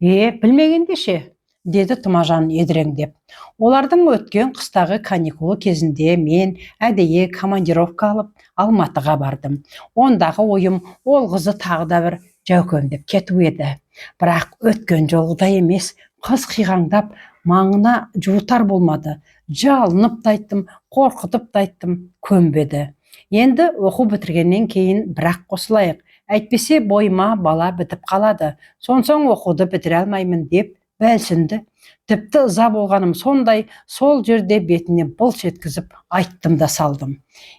Е, білмегенде ше? деді Тұмажан едіреңдеп. Олардың өткен қыстағы каникулы кезінде мен әдейі командировка алып, Алматыға бардым. Ондағы ойым ол қызды тағы да бір жәукемдеп кету еді. Бірақ өткен жолғыдай емес, қыз қиғаңдап, маңына жуытар болмады. Жалынып та айттым, қорқытып та айттым, көнбеді. Енді оқу бітіргеннен кейін бірақ қосылайық, әйтпесе бойыма бала бітіп қалады, сонсоң оқуды бітіре алмаймын деп бәлсінді. Тіпті ыза болғаным сондай, сол жерде бетіне былш еткізіп айттым да салдым.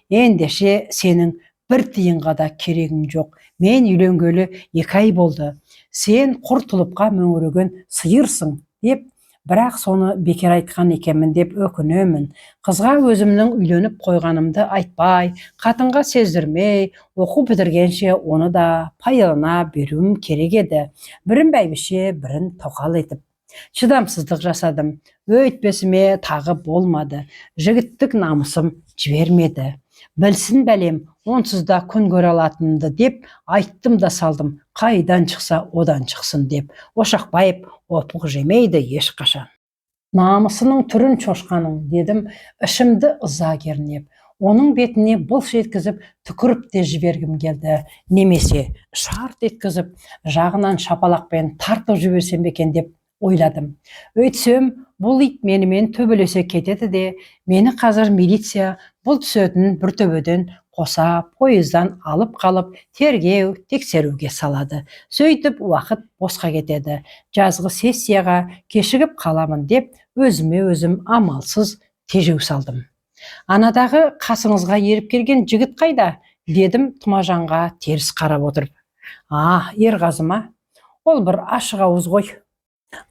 Ендеше сенің бір тиынға да керегің жоқ. Мен үйленгелі 2 ай болды. Сен құр тұлыпқа мөңіреген сиырсың деп. Бірақ соны бекер айтқан екенмін деп өкінемін. Қызға өзімнің үйленіп қойғанымды айтпай, қатынға сездірмей, оқу бітіргенше оны да пайдалана беруім керек еді. Бірін бәйбіше, бірін тоқал етіп. Шыдамсыздық жасадым. Өйтпесіме тағы болмады. Жігіттік намысым жібермеді. Білсін бәлем, онсыз да күн көре алатынымды деп айттым да салдым. Қайдан шықса, одан шықсын деп. Ошақбаев опық жемейді ешқашан. Намысының түрін шошқаның, дедім ішімді ыза кернеп. Оның бетіне былш еткізіп түкіріп те жібергім келді, немесе шарт еткізіп жағынан шапалақпен тартып жіберсем бе екен деп ойладым. Өйтсем, бұл ит менімен төбелесе кетеді де, мені қазір милиция бұл түсетін бір төбеден қоса пойыздан алып қалып, тергеу тексеруге салады. Сөйтіп уақыт босқа кетеді, жазғы сессияға кешігіп қаламын деп өзіме өзім амалсыз тежеу салдым. Анадағы қасыңызға еріп келген жігіт қайда? дедім Тұмажанға теріс қарап отырып. А, Ерғазы ма? Ол бір ашық ауыз ғой.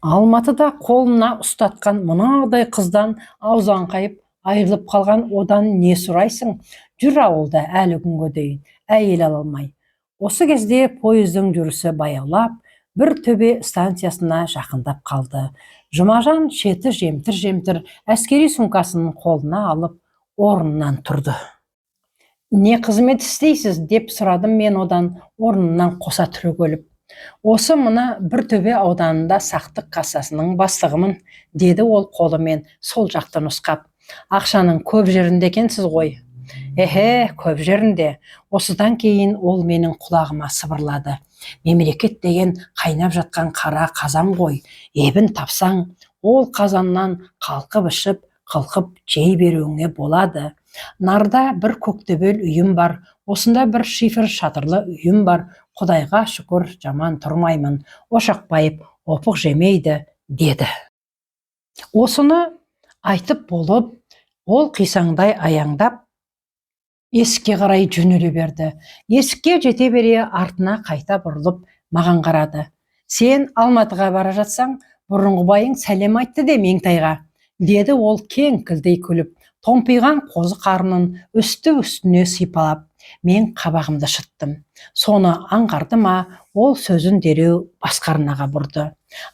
Алматыда қолына ұстатқан мынадай қыздан аузы аңқайып айырылып қалған, одан не сұрайсың? Жүр ауылда әлі күнге дейін әйел ала алмай. Осы кезде пойыздың жүрісі баяулап, бір төбе станциясына жақындап қалды. Жұмажан шеті жемтір-жемтір әскери сумкасын қолына алып, орнынан тұрды. Не қызмет істейсіз? деп сұрадым мен одан орнынан қоса түрегеліп. Осы мына бір төбе ауданында сақтық кассасының бастығымын, деді ол қолымен сол жақты нұсқап. Ақшаның көп жерінде екенсіз ғой. Эхе, көп жерінде. Осыдан кейін ол менің құлағыма сыбырлады. Мемлекет деген қайнап жатқан қара қазан ғой. Ебін тапсаң, ол қазаннан қалқып ішіп, қылқып жей беруіңе болады. Нарда бір көктөбел үйім бар, осында бір шифер шатырлы үйім бар. Құдайға шүкір, жаман тұрмаймын. Ошақбаев опық жемейді, деді. Осыны айтып болып, ол қисаңдай аяңдап есікке қарай жөнеле берді. Есікке жете бере артына қайта бұрылып маған қарады. Сен Алматыға бара жатсаң, Бұрынғы байың сәлем айтты де Меңтайға, деді ол кеңкілдей күліп, томпиған қозы қарнын үсті-үстіне сипалап. Мен қабағымды шыттым. Соны аңғарды ма, ол сөзін дереу басқа арнаға бұрды.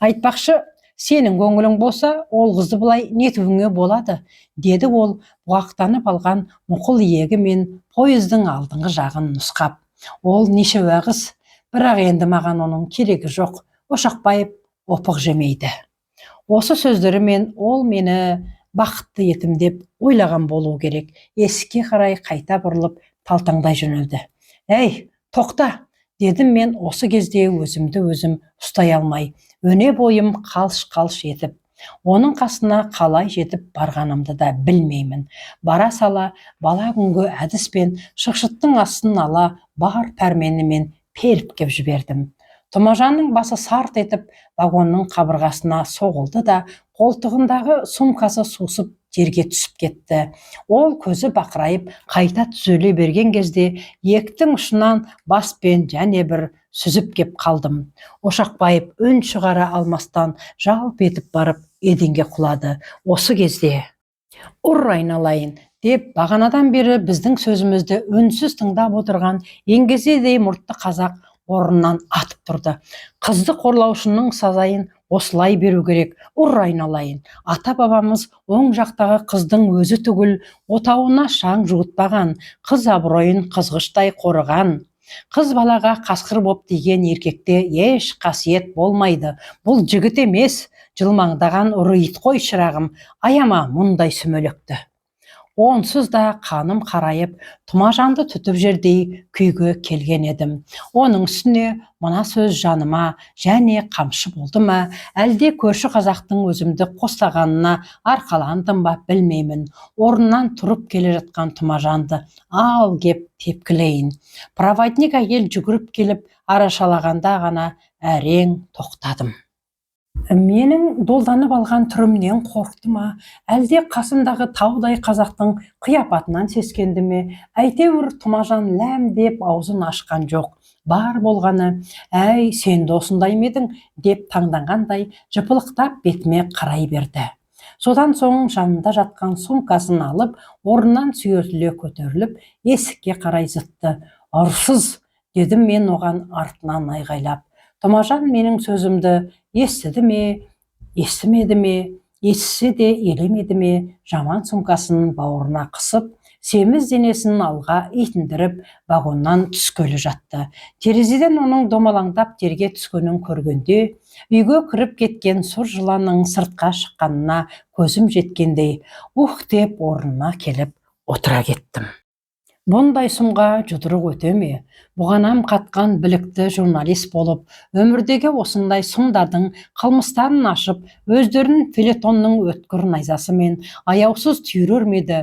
Айтпақшы, сенің көңілің болса, ол қызды былай нетуіңе болады, деді ол бұғақтанып алған мұқыл иегімен пойыздың алдыңғы жағын нұсқап. Ол нешеуа қыз, бірақ енді маған оның керегі жоқ. Ошақбаев опық жемейді. Осы сөздерімен ол мені бақытты етім деп ойлаған болу керек. Есікке қарай қайта бұрылып, талтаңдай жөнелді. Әй, тоқта, дедім мен осы кезде өзімді өзім ұстай алмай, өне бойым қалш-қалш етіп. Оның қасына қалай жетіп барғанымды да білмеймін. Бара сала бала күнгі әдіспен шықшыттың астын ала бар пәрменімен періп кеп жібердім. Тұмажанның басы сарт етіп вагонның қабырғасына соғылды да, қолтығындағы сумкасы сусып жерге түсіп кетті. Ол көзі бақырайып қайта түзеле берген кезде иектің ұшынан баспен және бір сүзіп кеп қалдым. Ошақбаев үн шығара алмастан жалп етіп барып еденге құлады. Осы кезде: «Ұр айналайын!» деп, бағанадан бері біздің сөзімізді үнсіз тыңдап отырған еңгезердей мұртты қазақ орнынан атып тұрды. Қызды қорлаушының сазайын осылай беру керек, ұр айналайын! Ата-бабамыз оң жақтағы қыздың өзі түгіл, отауына шаң жуытпаған, қыз абыройын қызғыштай қорыған. Қыз балаға қасқыр боп тиген еркекте еш қасиет болмайды. Бұл жігіт емес, жылмаңдаған ұры ит қой, шырағым, аяма мұндай сүмелекті. Онсыз да қаным қарайып, Тұмажанды түтіп жердей күйге келген едім. Оның үстіне мына сөз жаныма және қамшы болды ма, әлде көрші қазақтың өзімді қостағанына арқаландым ба, білмеймін. Орнынан тұрып келе жатқан Тұмажанды ал кеп тепкілейін. Проводник әйел жүгіріп келіп арашалағанда ғана әрең тоқтадым. Менің долданып алған түрімнен қорықты ма, әлде қасымдағы таудай қазақтың қияпатынан сескенді ме, әйтеуір Тұмажан ләм деп аузын ашқан жоқ. Бар болғаны: «Әй, сен де осындай ма едің?» деп таңданғандай жыпылықтап бетіме қарай берді. Содан соң жанында жатқан сумкасын алып, орнынан сүйретіле көтеріліп, есікке қарай зытты. «Ырсыз!» дедім мен оған артынан айғайлап. Тұмажан менің сөзімді естіді ме, естімеді ме, естісе де елемеді ме, жаман сумкасын бауырына қысып, семіз денесін алға итіндіріп, вагоннан түскелі жатты. Терезеден оның домалаңдап жерге түскенін көргенде, үйге кіріп кеткен сұр жыланның сыртқа шыққанына көзім жеткендей, ух деп орныма келіп отыра кеттім. Бұндай сұмға жұдырық өте ме? Бұғанам қатқан білікті журналист болып, өмірдегі осындай сұмдардың қылмыстарын ашып, өздерін фельетонның өткір найзасымен аяусыз түйрер ме еді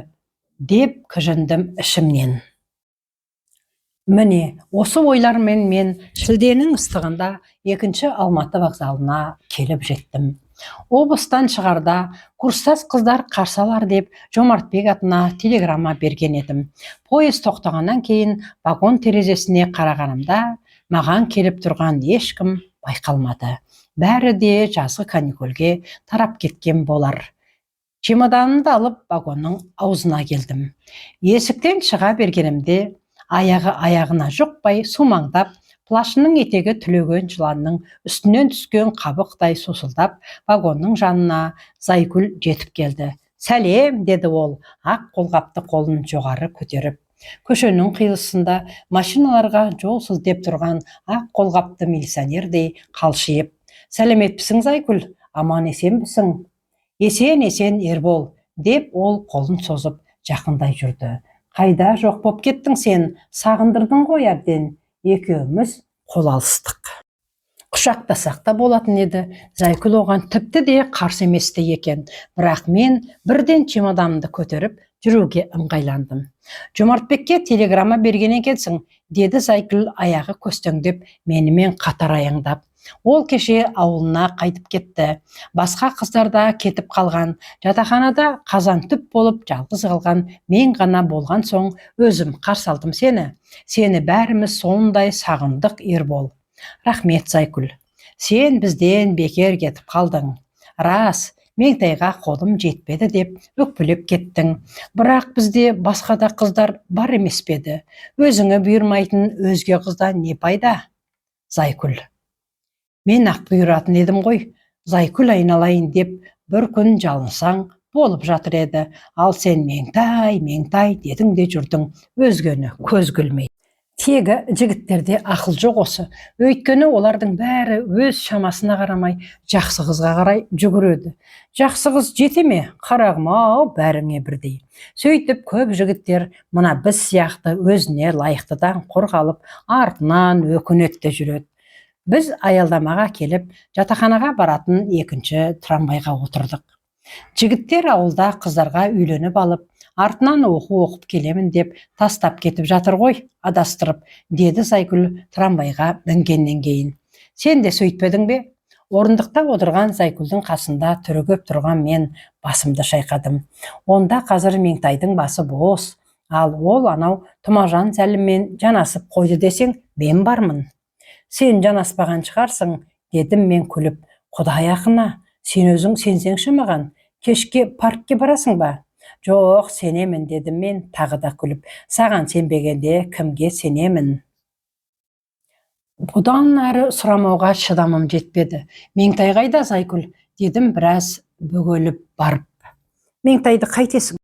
деп кіжіндім ішімнен. Міне, осы ойлармен мен шілденің ыстығында екінші Алматы вокзалына келіп жеттім. Облыстан шығарда курстас қыздар қарсы алар деп Жомартбек атына телеграмма берген едім. Пойыз тоқтағаннан кейін вагон терезесіне қарағанымда, маған келіп тұрған ешкім байқалмады. Бәрі де жазғы каникулге тарап кеткен болар. Чемоданымды алып, вагонның аузына келдім. Есіктен шыға бергенімде, аяғы аяғына жұқпай сумаңдап, плащының етегі түлеген жыланның үстінен түскен қабықтай сусылдап, вагонның жанына Зайкүл жетіп келді. «Сәлем!» деді ол ақ қолғапты қолын жоғары көтеріп. Көшенің қиылысында машиналарға жол сілтеп тұрған ақ қолғапты милиционердей қалшиып. «Сәлеметпісің, Зайкүл, аман есенбісің?» «Есен, есен, Ербол», деп ол қолын созып жақындай жүрді. «Қайда жоқ боп кеттің сен? Сағындырдың ғой әбден». Екеуміз қол алыстық. Құшақтасақ та болатын еді, Зайкүл оған тіпті де қарсы емес те екен. Бірақ мен бірден чемоданымды көтеріп, жүруге ыңғайландым. «Жомартбекке телеграмма берген екенсің», деді Зайкүл аяғы көстеңдеп, менімен қатар аяңдап. «Ол кеше ауылына қайтып кетті. Басқа қыздар да кетіп қалған. Жатақханада қазан түп болып жалғыз қалған мен ғана болған соң, өзім қарсы алдым сені. Сені бәріміз сондай сағындық, Ербол». «Рахмет, Зайкүл». Сен бізден бекер кетіп қалдың. Рас, Меңтайға қолым жетпеді деп өкпелеп кеттің. Бірақ бізде басқа да қыздар бар емес пе еді? Өзіңе бұйырмайтын өзге қыздан не пайда? Зайкүл. Мен ақ бұйыратын едім ғой. Зайкүл айналайын деп бір күн жалынсаң болып жатыр еді. Ал сен Меңтай, Меңтай дедің де жүрдің, өзгені көз көрмей. Тегі жігіттерде ақыл жоқ осы. Өйткені олардың бәрі өз шамасына қарамай жақсы қызға қарай жүгіреді. Жақсы қыз жете ме, қарағым ау, бәріңе бірдей. Сөйтіп көп жігіттер мына біз сияқты өзіне лайықтыдан құр қалып, артынан өкінеді де жүреді. Біз аялдамаға келіп, жатақханаға баратын екінші трамвайға отырдық. Жігіттер ауылда қыздарға үйленіп алып, артынан оқу оқып келемін деп тастап кетіп жатыр ғой, адастырып, деді Зайкүл трамвайға мінгеннен кейін. Сен де сөйтпедің бе? Орындықта отырған Зайкүлдің қасында түрегеп тұрған мен басымды шайқадым. Онда қазір Меңтайдың басы бос, ал ол анау Тұмажан Сәліммен жанасып қойды десең, мен бармын. Сен жанаспаған шығарсың, дедім мен күліп. Құдай ақына, сен өзің сенсеңші маған. Кешке паркке барасың ба? Жоқ, сенемін, дедім мен тағы да күліп. Саған сенбегенде кімге сенемін? Бұдан әрі сұрамауға шыдамым жетпеді. Меңтай қайда, Зайкүл? Дедім біраз бөгеліп барып. Меңтайды қайтесің?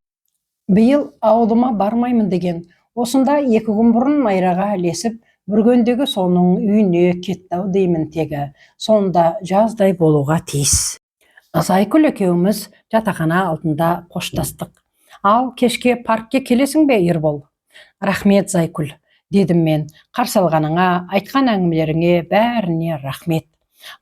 Биыл ауылыма бармаймын деген. Осында 2 күн бұрын Майраға ілесіп, Бүргендегі соның үйіне кетті ау деймін тегі. Сонда жаздай болуға тиіс. Зайкүл екеуміз жатақхана алдында қоштастық. Ал кешке паркке келесің бе, Ербол? Рахмет, Зайкүл, дедім мен. Қарсы алғаныңа, айтқан әңгімелеріңе, бәріне рахмет.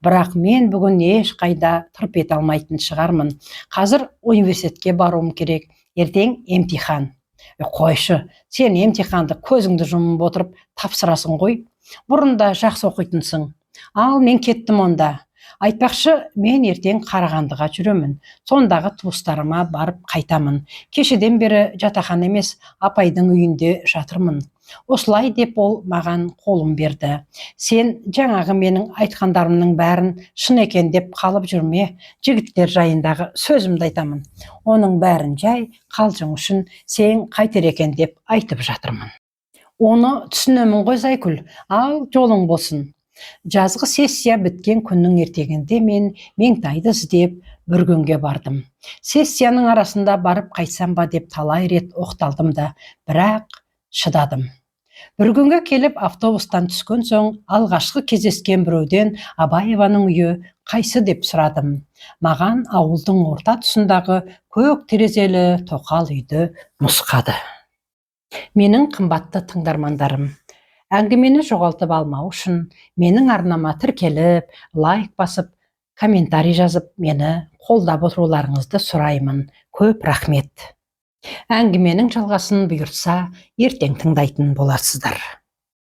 Бірақ мен бүгін ешқайда тырп ете алмайтын шығармын. Қазір университетке баруым керек. Ертең емтихан. Қойшы, сен емтиханды көзіңді жұмып отырып тапсырасың ғой. Бұрын да жақсы оқитынсың. Ал мен кеттім онда. Айтпақшы, мен ертең Қарағандыға жүремін. Сондағы туыстарыма барып қайтамын. Кешеден бері жатақхана емес, апайдың үйінде жатырмын. Осылай деп ол маған қолын берді. Сен жаңағы менің айтқандарымның бәрін шын екен деп қалып жүрме, жігіттер жайындағы сөзімді айтамын. Оның бәрін жай қалжың үшін, сен қайтер екен деп айтып жатырмын. Оны түсінемін ғой, Зайкүл. Ал жолың болсын. Жазғы сессия біткен күннің ертеңінде мен Меңтайды іздеп Бүргенге бардым. Сессияның арасында барып қайтсам ба деп талай рет оқталдым да, бірақ шыдадым. Бүргенге келіп, автобустан түскен соң алғашқы кездескен біреуден Абаеваның үйі қайсы деп сұрадым. Маған ауылдың орта тұсындағы көк терезелі тоқал үйді нұсқады. Менің қымбатты тыңдармандарым, әңгімені жоғалтып алмау үшін менің арнама тіркеліп, лайк басып, комментарий жазып, мені қолдап отыруларыңызды сұраймын. Көп рахмет. Әңгіменің жалғасын бұйыртса ертең тыңдайтын боласыздар.